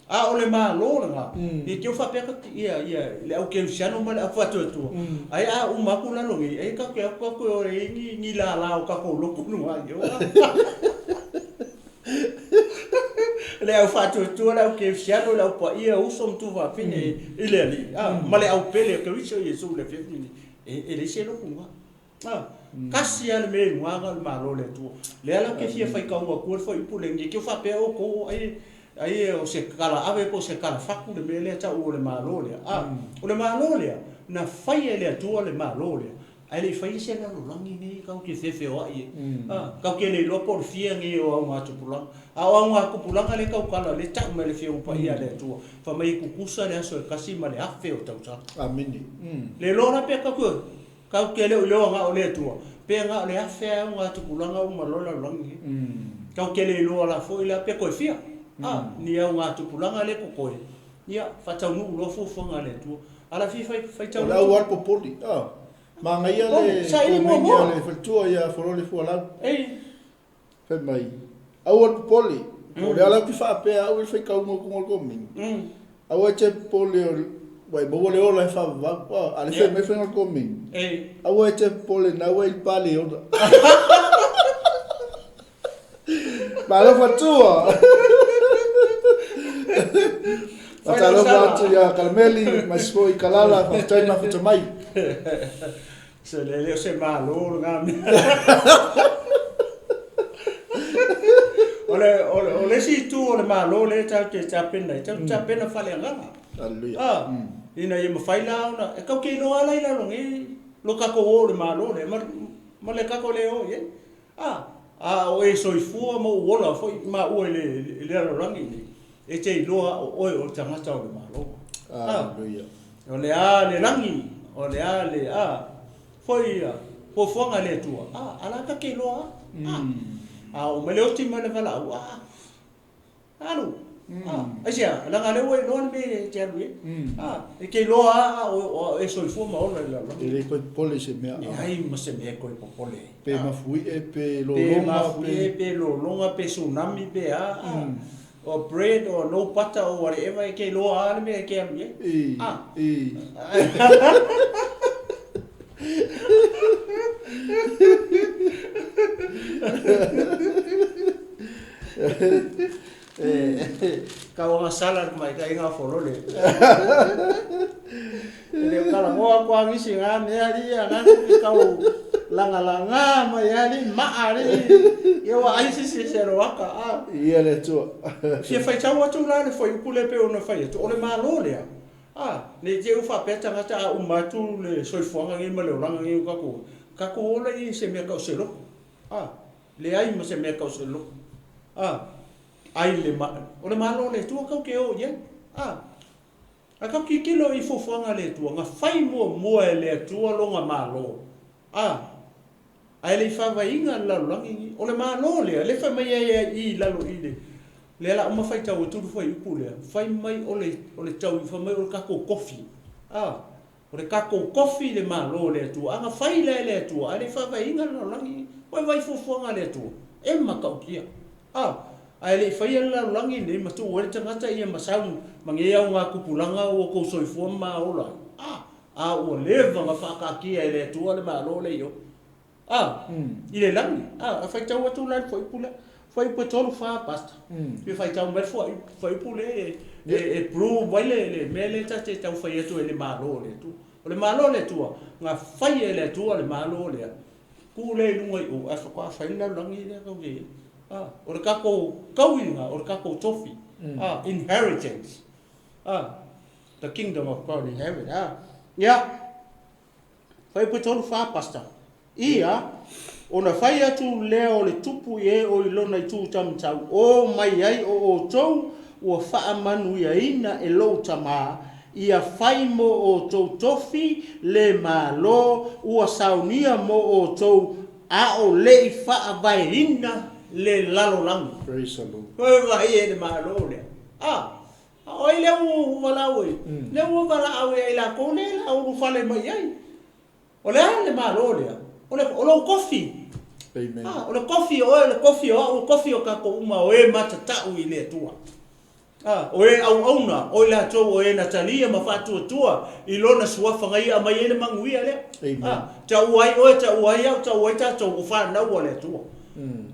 a o le Malo lena, ia te faapea ka ia, ia, le au kerisiano ma le au faatuatua, ai a uma atu lalo nei, ai tatou te atu tatou e o e i ai ni, ni lala o tatou lotu i luga i o. Le au faatuatua, le au kerisiano, le au paia, uso ma tuafafine i le Alii, a, ma le au pele o Keriso Iesu i le afiafi lenei, e, e leai se lotu i luga. A, tasi lava le mea i luga na o le Malo o le Atua. Lea la ou te fia faitau atua le fuaiupu lea, ne i te i faapea outou ai, ai o se tala ave po o se tala fatu le mea lea tau o le Malo lea. A, o le Malo lea, na faia e le Atua le Malo lea, ae le i faia se lalolagi nei tatou te feofeoai ai. A, tatou te le iloa po o le fia nei o augatupulaga. A o augatupulaga lea e tautala, lea e tau mai e le Afioga Paia a le Atua, fai mai e tutusa le aso e tasi ma le afe o tausaga. Amene. Le iloa la pe tatou te. Tatou te le o iloa na o le Atua, pe na o le afe lava e augatupulaga uma loa le lalolagi lenei. Tatou te le iloa la foi la pe toe fia a ni augatupulaga lea e totoe, ia faataunuu loa fuafuaga a le Atua. A o le a fia faitau O le au lava le popoli. A, manaia le komeni a le faletua ia Folole Fualau. Fai mai, Aua le popole, po o le a la ou te faapea au i le faitauga o luga o le komeni. Aua e te popole ua e maua le ola e faavavau. A, a le fai mai faiga o le komeni. Aua e te popole na ua i le pale ola. Malo faletua! Faatalofa atu ia Kalameli ma isi foi Kalala, faafetai mafuta mai. Se le le o se malo lena mea. O le, o le, o le isi itu o le malo lea tatou te tapena ai, tatou te tapena faaleagaga. Hallelujah. Ah, ina ia mafai la ona, e tatou te iloa lava la i lalo nei lo tatou o i le malo lea ma, ma le tatou le o i ai. Ah, a o e soifua ma ou ola foi maua i le, i le lalolagi nei, e te iloa o oe o le tagata o le Malo. Aleluia. O le a le lagi, o le a le a foi fuafuaga a le Atua, a, a la ta te iloa a. A oo mai le oti ma le valaau, a, alu. A, aisea, leaga o lea ua e iloa le mea e te alu i ai. A, e te iloa a o e soifua ma ola i le lalolagi. E le toe popole i se mea. Leai ma se mea e toe popole ai. Pe mafuie, pe lologa, pe mafuie, pe lologa, pe tsunami, pe a, a. Or bread or no butter or whatever e te iloa lava le mea e te alu i ai. I, i. Tau agasala le tamaitai na o Folole. E le o talanoa atu lava nisi i na mea alii a na te tau lagalaga mai lava alii maa alii ia ua ai se isi e loaka a. Ia le Atua. Fia faitau atu la le fuaiupu lea pei ona fai atu, o le Malo lea, a, ne i te i ua faapea tagata a uma atu le soifuaga nei ma le olaga nei o tatou, tatou ola i se mea tau se loto, a, leai ma se mea tau se loto, a, ai le, o le Malo o le Atua tatou te o i ai, a. A tatou tilotilo i fuafuaga a le Atua, na fai muamua e le Atua Lona Malo, a, ae le i faavaeina le lalolagi lenei. O le Malo lea, lea e fai mai ai i i lalo i le, lea la uma faitau atu le fuaiupu lea, fai mai o le, o le tau, fai mai o le tatou tofi, a, o le tatou tofi le Malo o le Atua. A na fai la e le Atua, ae le i faavaeina le lalolagi lenei. Ua e vaai i fuafuaga a le Atua, e matautia. A, ae le i faia le lalolagi lenei ma tuu ai le tagata ia ma sau ma nei augatupulaga ua outou soifua ma ola ai. A, a ua leva ona faataatia e le Atua le Malo lea i o. A, i le lagi. A, a faitau atu la i le fuaiupu lea. Fuaiupu e 3, 4, Pastor. Fia faitau mai le fuaiupu lea e, e, e prove ai le, le mea lea ta te tau fai atu ai i le Malo o le Atua. O le Malo o le Atua, na faia e le Atua le Malo lea. Tuu lea i luga i o, ae faatoa fai le lalolagi lea tatou te i ai. A, o le tatou tauiga, o le tatou tofi, a, inheritance, a, the kingdom of God in heaven, a. Ia, fuaiupu e 3, 4, Pastor. Ia, ona fai atu lea o le tupu i e o i lona itu taumatau, O mai ai o outou ua faamanuiaina e lou Tama, Ia fai mo outou tofi le Malo ua saunia mo outou a o le i faavaeina le lalolagi. Praise the Lord. Oi vaai e le Malo lea. A, a o ai lea ua valaau ai? Lea ua valaau ia i latou lea la ulufale mai i ai. O le a le Malo lea? O le, o lou tofi. Amen. A, o le tofi o oe, o le tofi o au, o le tofi o tatou uma, o e matatau i le Atua. A, o e auauna, o i latou o e na talia ma faatuatua i Lona Suafa na ia aumai ai le manuia lea. Amen. A, taua ai oe, taua ai au, taua ai tatou, o fanau a le Atua.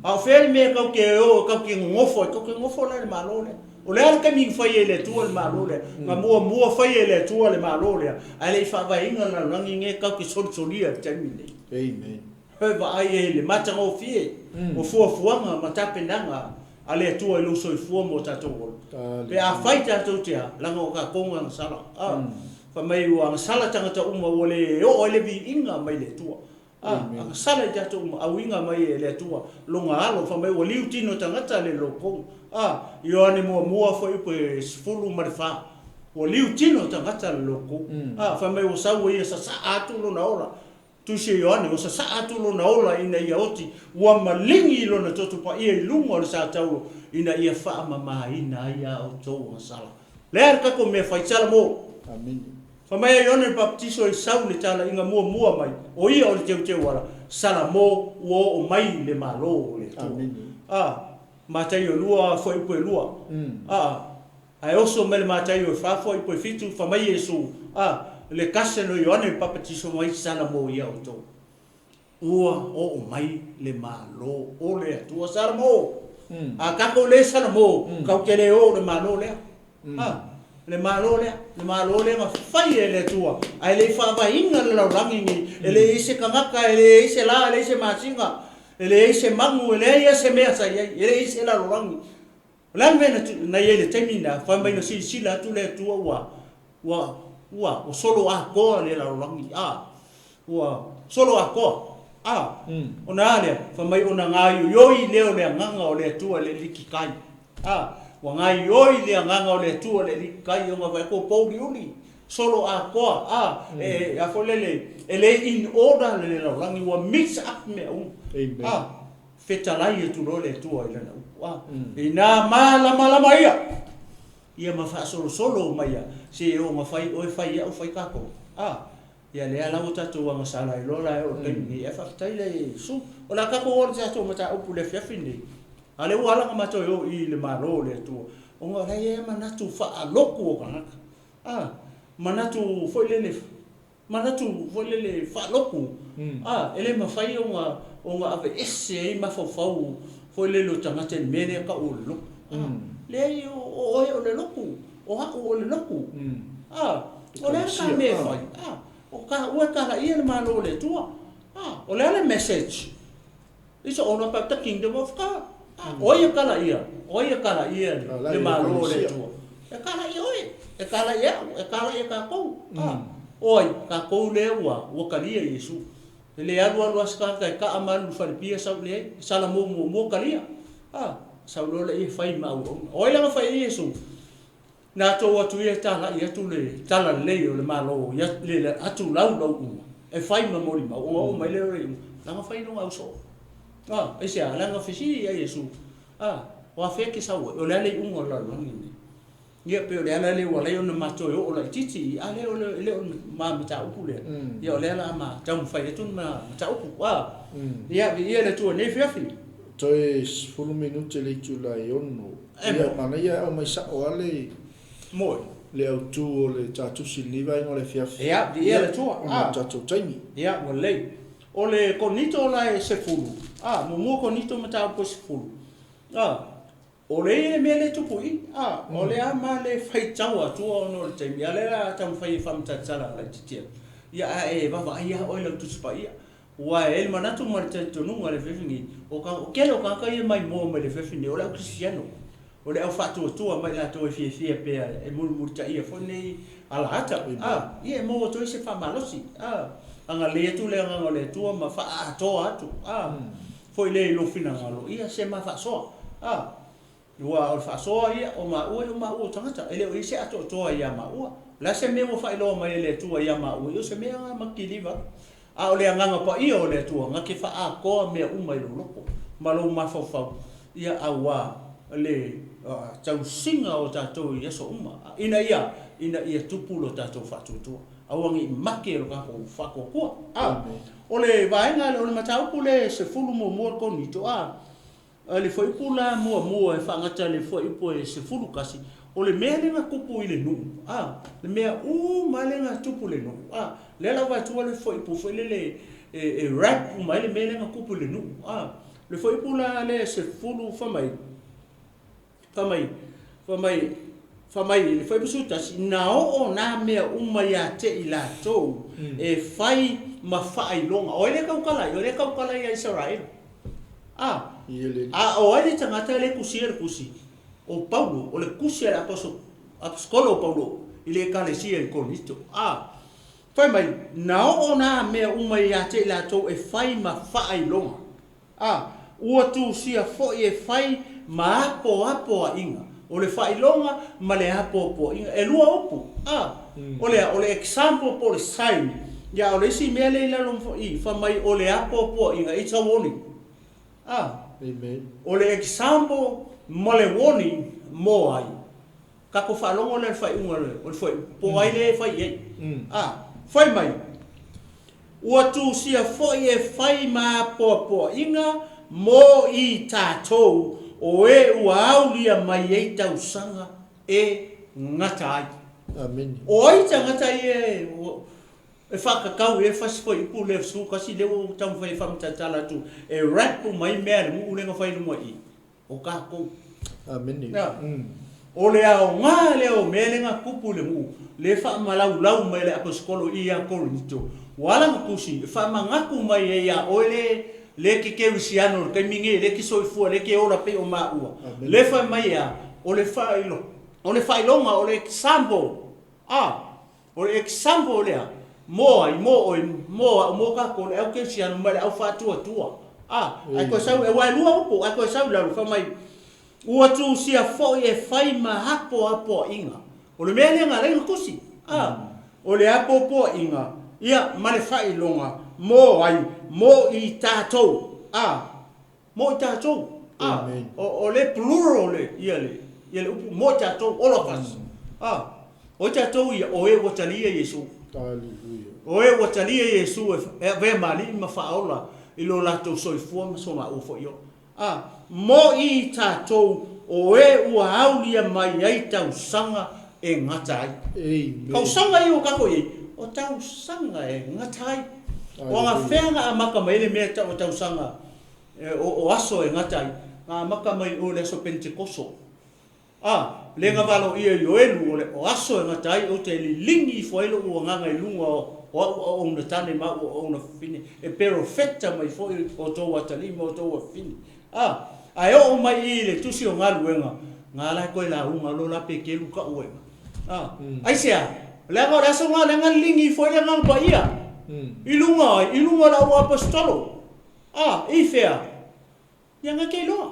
A o fea le mea tatou te o, tatou te nonofo ai, tatou te nonofo la i le Malo lea. O le a le taimi na fai ai e le Atua le Malo lea? Na muamua fai e le Atua le Malo lea, ae le i faavaeina le lalolagi lenei tatou te solisolia i le taimi lenei. Amen. E vaai ai i le matagofie o fuafuaga ma tapenaga a le Atua i lou soifua mo tatou ola. Pe afai tatou te a, leaga o tatou na agasala. A, fai mai ua agasala tagata uma ua le oo ai le viiga mai le Atua. A, agasala i tatou uma, auiga mai e le Atua lona Alo, fai mai ua liu tino tagata le loko. A, Ioane muamua fuaiupu e 14, ua liu tino tagata le loko. A, fai mai ua sau e ia sasaa atu lona ola. Tusi e Ioane, ua sasaa atu lona ola ina ia oti, ua maligi lona toto paia i luga o le sa taulo ina ia faamamaina ai a outou agasala. Lea le tatou mea fai Salamo. Amene. Fai mai a Ioane le Papatiso e sau le talaiga muamua mai, o ia o le teuteuala, Salamo ua oo mai le Malo o le Atua. Amene. A, Mataio 2, fuaiupu e 2. A, ae oso mai le Mataio e 4, fuaiupu e 7, fai mai Iesu, A, le kase no Ioane le Papatiso mai Salamo ia outou. Ua oo mai le Malo o le Atua. Salamo! A tatou le Salamo, tatou te le oo i le Malo lea. A, le Malo lea, le Malo lea na fai e le Atua, ae le i faavaeina le lalolagi nei, e leai se tagata, e leai se la, e leai se masina, e leai se manu, e leai lava se mea sa i ai, e leai se lalolagi. O le a le mea na i ai i le taimi lena? Fai mai na silasila atu le Atua ua, ua, ua, ua solo atoa le lalolagi, a, ua solo atoa, a, ona a lea? Fai mai ona gaoioi lea o le Agaga o le Atua i le ilikikai, a, ua gaoioi le Agaga o le Atua i le ilikikai ona vaai atu ua pouliuli, solo atoa, a, e, a foi lele, e le in order le lalolagi, ua mix up mea uma, a. Fetalai atu loa le Atua i lana upu, a, inā malamalama ia, ia ma faasolosolo mai ia, se e oo na fai oe, fai au, fai tatou, a, ia lea la ua tatou agasala ai loa la e oo i le taimi nei, ae faafetai le Iesu. O le a tatou oo i le tatou mataupu i le afiafi lenei, a lea ua ala ona matou e oo i le Malo o le Atua, ona o la e i ai manatu faalotu o tagata, a, manatu foi lele Manatu foi lele faalotu, a, e le mafai ona ona aveese ai mafaufau foi lele o tagata i le mea lea e tau o le lotu. A, leai o oe o le lotu, o au o le lotu. A, o le a le mea e fai? A, o taua e talaia le Malo o le Atua. A, o le a le message? It's all about the kingdom of God. A, o ai e kalaia? O ai e kalaia le Malo o le Atua? E kalaia oe, e kalaia au, e kalaia takou. A, o ai? Takou lea ua, ua kalia Iesu. E le alu alu lava se tagata e kaa ma alu i le falepia sau leai. E salamo muamua kalia. A, sau loa lea e fai ma auauna. O ai la na fai ai Iesu? Na tou atu ia e talai atu le talalelei o le Malo i le atu laulau uma e fai ma molimau, ona oo mai lea o le iuga, leaga fai lona ausoo. A, aisea? Leaga fesili ia Iesu, A, o afea e te sau ai? O le a le iuga o le lalolagi lenei? Ia, pei o le ala lea ua ala ai ona matou e oo laitiiti, a lea o le, e le o le ma mataupu lea, ia o lea o le a ma taumafai atu le ma mataupu. A, ia, viia le Atua i lenei afiafi. Toe 10 minute le itula e 6. Ia, manaia e aumai sao lava le Moe. Le autu o le ta tusi i lenei vaega o le afiafi. Ia, viia le Atua. Ona o le tatou taimi. Ia, ua lelei. O le Korinito la e 10, a, muamua Korinito mataupu e 10, a, o le i le mea lea e tupu i i, a, o le a ma le faitau atua ona o le taimi, a o lea o le a taumafai e faamatalatala laitiiti atu. Ia, a e vaavaai lava oe i lau Tusi Paia, Ua e ai le manatu ma le talitonuga i le afiafi nei, o ka, o tele o tagata ia e maimoa mai i le afiafi nei, o le au Kristiano, o le au faatuatua mai latou e fiafia pea e mulimulitaia foi lenei alaata, a, ia e maua atu ai se faamalosi, a, agalelei atu le Agaga o le Atua ma faaatoa atu, a, foi lea i lou finagalo, ia se ma faasoa, a. Aua o le faasoa ia o maua e le o maua o tagata, e le o i ai se atoatoa ia maua. O le a se mea ua faailoa mai e le Atua ia maua, ia o se mea lena ma kiliva atu. A o le Agaga Paia o le Atua, na te faaatoa mea uma i lou loto ma lou mafaufau, ia auā le tausiga o tatou i aso uma, ina ia, ina ia tupu lo tatou faatuatua. Aua ne i make lo tatou faatuatua. A o le vaega lea, o le mataupu lea e 11 o le Korinito, a A le fuaiupu la muamua e faagata i le fuaiupu e 11, o le mea lea na tupu i le nuu, a, le mea uma lava lea na tupu i le nuu, a, lea la ua atua le fuaiupu foi lele e, e wrap uma ai le mea lea na tupu i le nuu, a. Le fuaiupu la lea e 10 fai mai, fai mai, fai mai, fai mai i le fuaiupu 11, na oo nā mea uma ia te i latou e fai ma faailoga. O ai lea e tautala ai? O lea e tautala ia Isaraelu. A, a o ai le tagata lea e tusia le tusi? O Paulo, o le tusi a le aposetolo o Paulo i le Ekalesia i Korinito. A, fai mai, na oo nā mea uma ia te i latou e fai ma faailoga. A, ua tusia foi e fai ma apoapoaiga. O le faailoga ma le apoapoaiga, e lua upu. A, o le a? O le example po o le sign. Ia, o le isi mea lea i lalo i, fai mai o le apoapoaiga, it's a warning. A. Amen. O le example ma le warning mo ai? Tatou faalogo lea i le faaiuga o le fuaiupu, po o ai lea e fai i ai. A. Fai mai, Ua tusia foi e fai ma apoapoaiga mo i tatou o e ua aulia mai ai tausaga e gata ai. Amene. O ai tagata ia e faatatau i ai le fasi fuaiupu lea 11 lea ua ou taumafai e faamatala atu e wrap uma ai mea a le nuu lea na fai i luma i i? O tatou. Amene. O le aoga lea o mea lea na tupu i le nuu, lea e faamalaulau mai e le Aposetolo i ia Korinito, ua ala ona tusi e faamanatu mai ai ia oe le le e te kerisiano i le taimi nei, lea e te soifua, lea e te ola pei o maua. Lea e fai mai e a? O le o le faailoga, o le example, a, O le example lea, mo ai, mo oe, mo a'u, mo tatou, le au kerisiano ma le au faatuatua. A, ae toe sau, aua e lua upu, ae toe sau i lalo, fai mai, Ua tusia foi e fai ma apoapoaiga. O le mea lea na ala ai ona tusi. A, o le apoapoaiga, ia, ma le faailoga, mo ai, mo i tatou. A. Mo i tatou. A, o le plural le, ia le, ia le upu mo i tatou, all of us. A, o i tatou ia, o e ua talia Iesu. Hallelujah. O e ua talia Iesu e avea ma Alii ma Faaola i lo latou soifua ma so maua foi ola. A, mo i tatou, o e ua aulia mai ai tausaga e gata ai. Amen. Tausaga ia ua tatou i ai, o tausaga e gata ai. O agafea na amata mai ai le mea e tau o tausaga o aso e gata ai, na amata mai o le aso Penetekoso. A, le na valoia i Ioelu o le o aso e gata ai ou te liligi ifo ai loʻu agaga i luga o au auauna tane ma au auauna fafine, e perofeta mai foi outou atalii ma outou afafine. A, ae oo mai i i le Tusi o Galuega, na ala e toe lauga lo la Peteru kau ai. A, aisea? Leaga o le aso na lea na liligi ifo ai le Agaga Paia i luga ai, i luga o le au aposetolo. A, i fea? Ia na te iloa.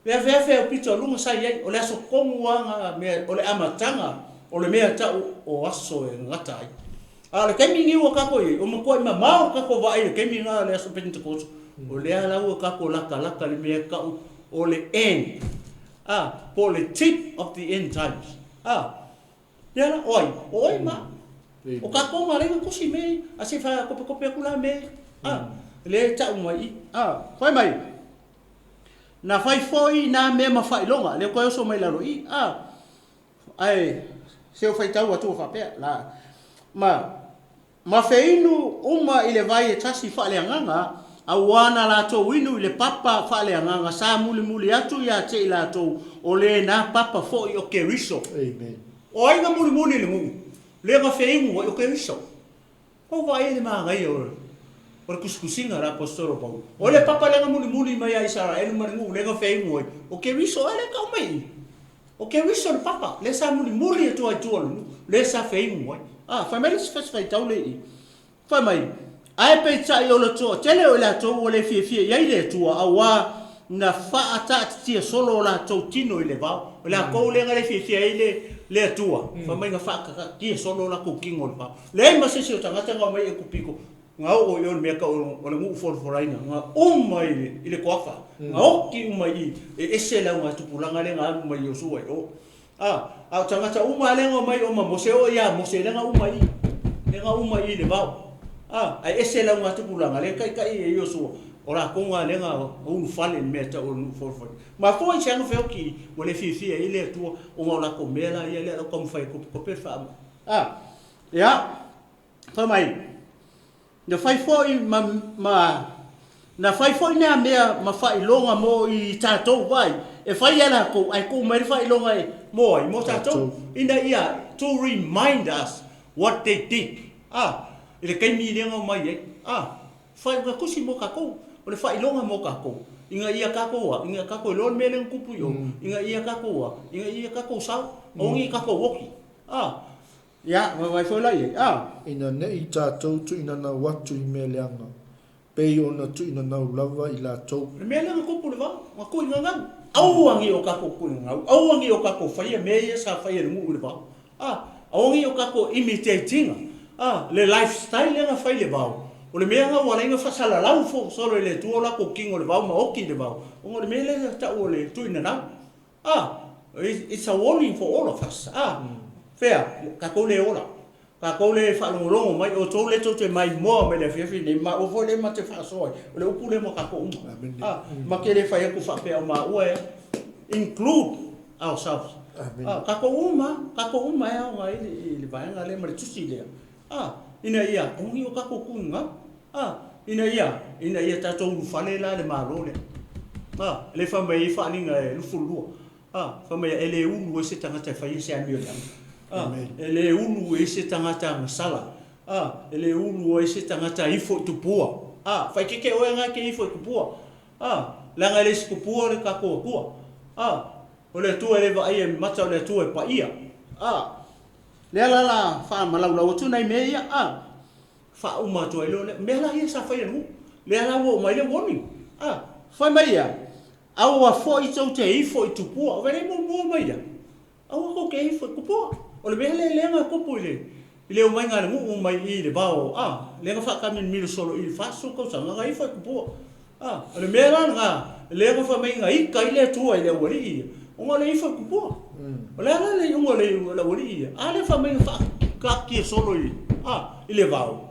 Le afeafe au pito a luga sa i ai, o le aso tonu lava na mea, o le amataga o le mea tau o aso e gata ai. A o le taimi lenei ua tatou i ai, ua matuai mamao le tatou vaai i le taimi lena o le aso Penitekoso, o lea la ua tatou latalata i le mea e tau o le end, a, po o le tip of the end times. A, lea la, o ai? O oe ma au. O tatou na alai na tusi mea ia, a se i faakopetope atu la mea ia, a, lea e tau mai i i. A, fai mai, na fai foi na mea ma faailoga, lea toe oso mai lalo i i, a, Ae se o faitau atu faapea, la, ma, ma feinu uma i le vai e tasi faaleagaga, auā na latou inu i le papa faaleagaga sa mulimuli atu ia te i latou, o lena papa foi o Keriso. Amen. O ai na mulimuli i le nuu, le na feinu ai o Keriso. Ua vaai le manaia o le tusitusiga a le Aposetolo Paulo. O le papa lea na mulimuli mai ia Isaraelu ma le nuu lea na feinu ai, o Keriso ea lea e tau mai i i. O Keriso le papa lea sa mulimuli atu ai i tua o le nuu, lea sa feinu ai. A, fai mai le isi fasi faitau lea i i. Fai mai, Ae peitai o le toatele o i latou ua le fiafia i ai le Atua, auā na faataatitia solo o latou tino i le vao. O latou lea na le fiafia ai le le Atua, fai mai na faataatitia solo o latou tino i le vao. Leai ma se isi o tagata na omai i Ekupito, na oo i o i le mea tau o le nuu folafolaina, na uma i le toafa, na oti uma i i, e ese le augatupulaga lea na alu mai Iosua i o. A, a o tagata uma lava lea na omai o ma Mose, oo ia Mose lea na uma i i, lea na uma i i le vao. A, ae ese le augatupulaga lea e taitai e Iosua, o latou na lea na ulufale i le mea e tau o le nuu folafolaina. Mafua i se aga feoti i, ua le fiafia ai le Atua ona o latou mea la ia lea o le a ou taumafai e topetope le faamoemoe. A, ia, fai mai, na fai foi ma, ma, na fai foi nea mea ma faailoga mo i tatou, vaai, e fai e latou, ae tuu mai le faailoga e, mo ai? Mo tatou, ina ia, to remind us what they did, a, i le taimi lea na omai ai, a, faaiuga tusi mo tatou, o le faailoga mo tatou, ina ia tatou a, ina ia tatou iloa le mea lea na tupu i o, ina ia tatou a, ina ia tatou sao, aua ne i tatou oti, a. Ia, vaivai foi la i ai, a. Ina neʻi tatou tuuinanau atu i mea leaga, pei ona tuuinanau lava i latou. O le mea lea na tupu i le vao, na tuuinanau. Aua ne i o tatou tuuinanau, aua ne i o tatou faia mea ia sa faia e le nuu i le vao. A, aua ne i o tatou imitate ina. A, le lifestyle lea na fai i le vao, o le mea na ua ala ai ona faasalalau solo e le Atua o latou tino i le vao ma oti i le vao, ona o le mea lea e tau o le tuuinanau. A, it's a warning for all of us. A, fea, tatou le ola, tatou le faalogologo mai, outou lea tou te maimoa mai i le afiafi lenei, ma maua foi lea ma te faasoa ai, o le upu lea mo tatou uma. A, ma te le fai atu faapea o maua e include ourselves. A, tatou uma lava, tatou uma e aoga ai le vaega lea ma le tusi lea, a, ina ia aua ne i o tatou tuuina, a, ina ia, ina ia tatou ulufale la i le Malo lea. A, lea e fai mai ai faaaliga e 22, a, fai mai e le ulu ai se tagata e faia se amio leaga. A, e le ulu ai se tagata agasala. A, e le ulu ai se tagata ifo i tupua. A, faaeteete oe na e te ifo i tupua. A, leaga e le isi tupua le tatou Atua. A, o le Atua e le vaaia i mata o le Atua e paia. A, lea la la faamalaulau atu nai mea ia. A, faauma atu ai loa lea. Mea la ia sa faia e le nuu. Lea la ua oo mai le warning. A, fai mai ia, aua foi tou te ifo i tupua. Ua le muamua mai ia. Aua tou te ifo i tupua. O le mea lea lea na tupu i le i le omaiga a le nuu mai i le vao, a, lea na faatamilimilo solo i le 40 tausaga na ifo i tupua. A, o le mea la lena, lea na fai mai na ita ai le Atua i le aualii ia, ona o le ifo i tupua. O le a la le iuga o le aualii ia? A lea fai mai na faataatia solo i, a, i le vao,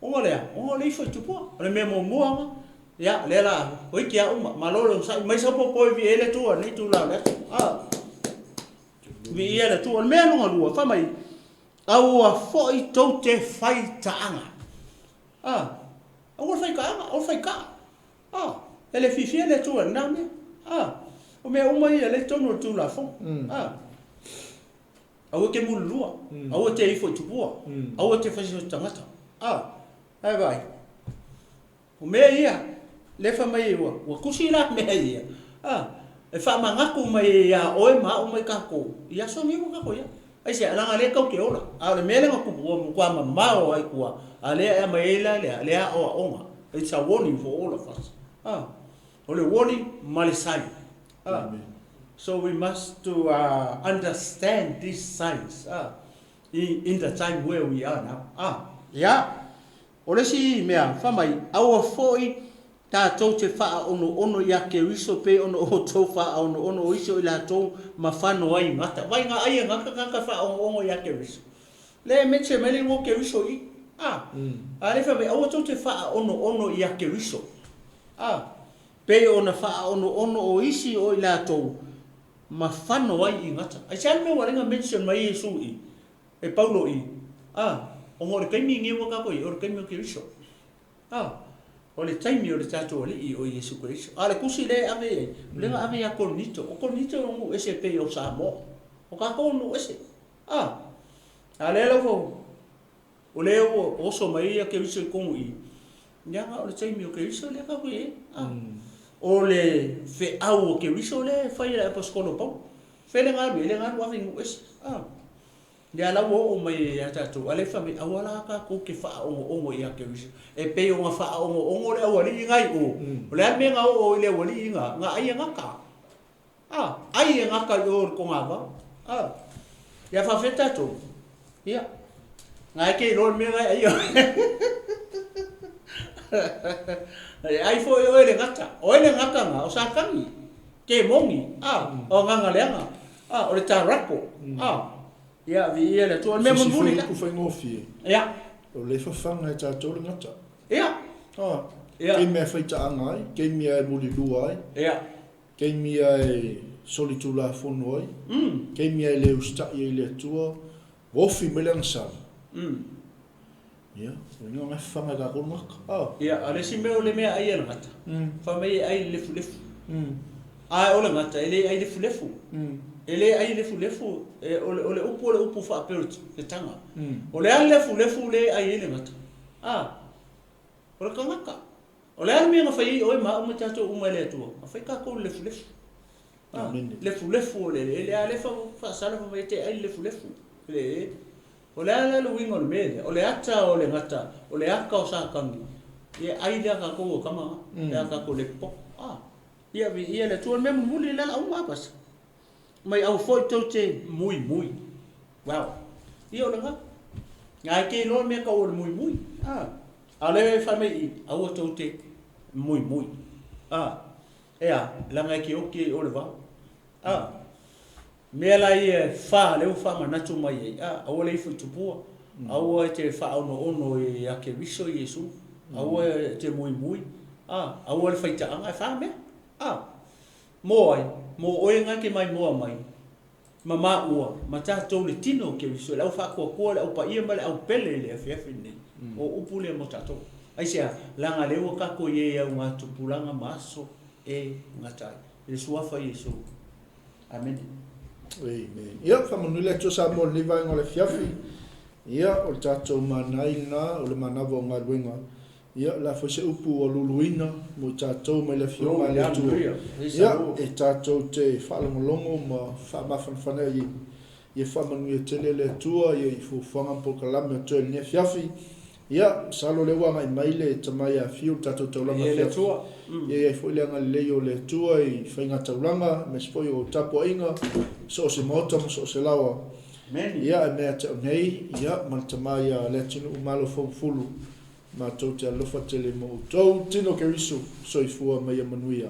ona o le a? Ona o le ifo i tupua. O le mea muamua lena, ia, lea la, toeiti lava uma, malo le onosai, mai sau popo e viia ai le Atua i lenei itula o le aso. A, viia le Atua. O le mea lona lua, fai mai, aua foi tou te faitaaga. A, aua le faitaaga, aua le faitaa. A, e le fiafia le Atua i lena mea. A, o mea uma ia lea i totonu o le Tulafono. A, aua e te mulilua, aua e te ifo i tupua, aua e te fai so o se tagata. A, ae vaai, o mea ia, lea fai mai ua, ua tusi la mea ia, a, e faamanatu mai ia oe ma au ma i tatou i aso nei ua tatou i ai. Aisea? Leaga lea tou te ola. A o le mea lea na tupu, ua matua mamao lava i tua, a lea e aumai ai la le, le aoaoga. It's a warning for all of us. A, o le warning ma le sign. A, so we must to understand these signs, a, in, in the time where we are now. A, ia, o le isi mea, fai mai, aua foi Tatou te faaonoono iā Keriso pei ona outou faaonoono o isi o i latou ma fano ai gata. Vai nga ai e gata tagata faaonoono iā Keriso. Lea e mention mai le igoa o Keriso i i. A. A lea fai mai aua tou te faaonoono iā Keriso. A. Pei ona faaonoono o isi o i latou ma fano ai i gata. Aisea le mea ua ala ai ona mention mai Iesu i i? E Paulo i i. A. Ona o le taimi lenei ua tatou i ai, o le taimi o Keriso. A, o le taimi o le tatou Alii o Iesu Keriso. A o le tusi lea e ave i ai, o lea na ave ia Korinito. O Korinito o nuu ese e pei o Samoa. O tatou o nuu ese. A, a lea lava o lea ua oso mai ia Keriso i totonu i i, leaga o le taimi o Keriso lea tatou i ai. A, o le feau o Keriso lea e fai e le Aposetolo o Paulo. Fea le galu i ai? Le galu ave i nuu ese. A. Ia la ua oo mai ai ia tatou, a lea fai mai, aua la tatou te faaogo'ogo ia Keriso, e pei ona faaogo'ogo le aualii nga i o. O le a le mea na oo i le aualii nga, na ai e gata. A, ai e gata i o i le togavao. A, ia faafefea tatou? Ia, na e te iloa le mea na e aia. E ai foi oe i le gata. O ai le gata na? O Satani. Kemoni, a, o agaga leaga, a, o le tarako, a, ia, viia le Atua. O le mea Se isi mulimuli foi la. upu faigofie, Ia. o lea e fafaga e tatou le gata. Ia. A, Ia. kei mea e faitaaga ai, kei mea e mulilua ai, Ia. kei mea e solitulafono ai, kei mea e le usitai ai i le Atua, ua ofi mai le agasala. Ia, o le mea e fafaga e tatou le gata. A. Ia, a o le isi mea o le mea ai a le gata, fai mai e ai le lefulefu. A o le gata, e le ai lefulefu. E le ai lefulefu, e, o le, o le upu o le upu faapea o le taga. O le a le lefulefu le ai ai le gata? A, o le tagata. O le a le mea na fai ai oe ma au ma tatou uma e le Atua? Na fai tatou i le lefulefu. A, lefulefu o le eleele, a lea faasala fai mai e te ai le lefulefu i le eleele. O le a la le uiga o le mea lea? O le ata o le gata, o le ata o Satani, ia ai lea tatou o tama na, pe a tatou le popo. A, ia viia le Atua. O le mea mulimuli lea la uma lava se. Mai aua foi tou te muimui. Wow. Ia o lena. Na e te iloa le mea tau o le muimui, a. A o lea e fai mai i i, aua tou te muimui. A. E a? Leaga e te oti ai i o le vao. A. Mea la ia e fa lea ua faamanatu mai ai, a, aua le ifo i tupua, aua e te faaonoono ia Keriso Iesu, aua e te muimui, a, aua le faitaaga, e fa mea. A. Mo ai? Mo oe na e te maimoa mai, ma maua, ma tatou le tino o Keriso, le au faatuatua, le au paia ma le au pele i le afiafi lenei. O upu lea mo tatou. Aisea? Leaga lea ua tatou i ai i augatupulaga ma aso e gata ai. I le Suafa Iesu. Amene. Amen. Ia, faamanuia le Atua Samoa i lenei vaega o le afiafi. Ia, o le tatou mana ai lena, o le manava o galuega. Ia, o le a foi se upu ua luluina mo i tatou mai le Afioga a le Atua. Ia, e tatou te faalogologo ma faamafanafana ai. Ia faamanuia tele le Atua ia i fuafuaga ma polokalame o totoe i lenei afiafi. Ia, masalo o lea ua agai mai le tama ia Fiu i le tatou taulaga afiafi. Ia i ai foi le agalelei o le Atua i faigataulaga, aemaise foi o tapuaiga, so o se maota ma so o se laoa. Ia, e mea ia te au nei, ia, ma le tama ia Leatinuu Malo Foufulu, matou te alofa tele mo outou. Tino Keriso, soifua ma ia manuia.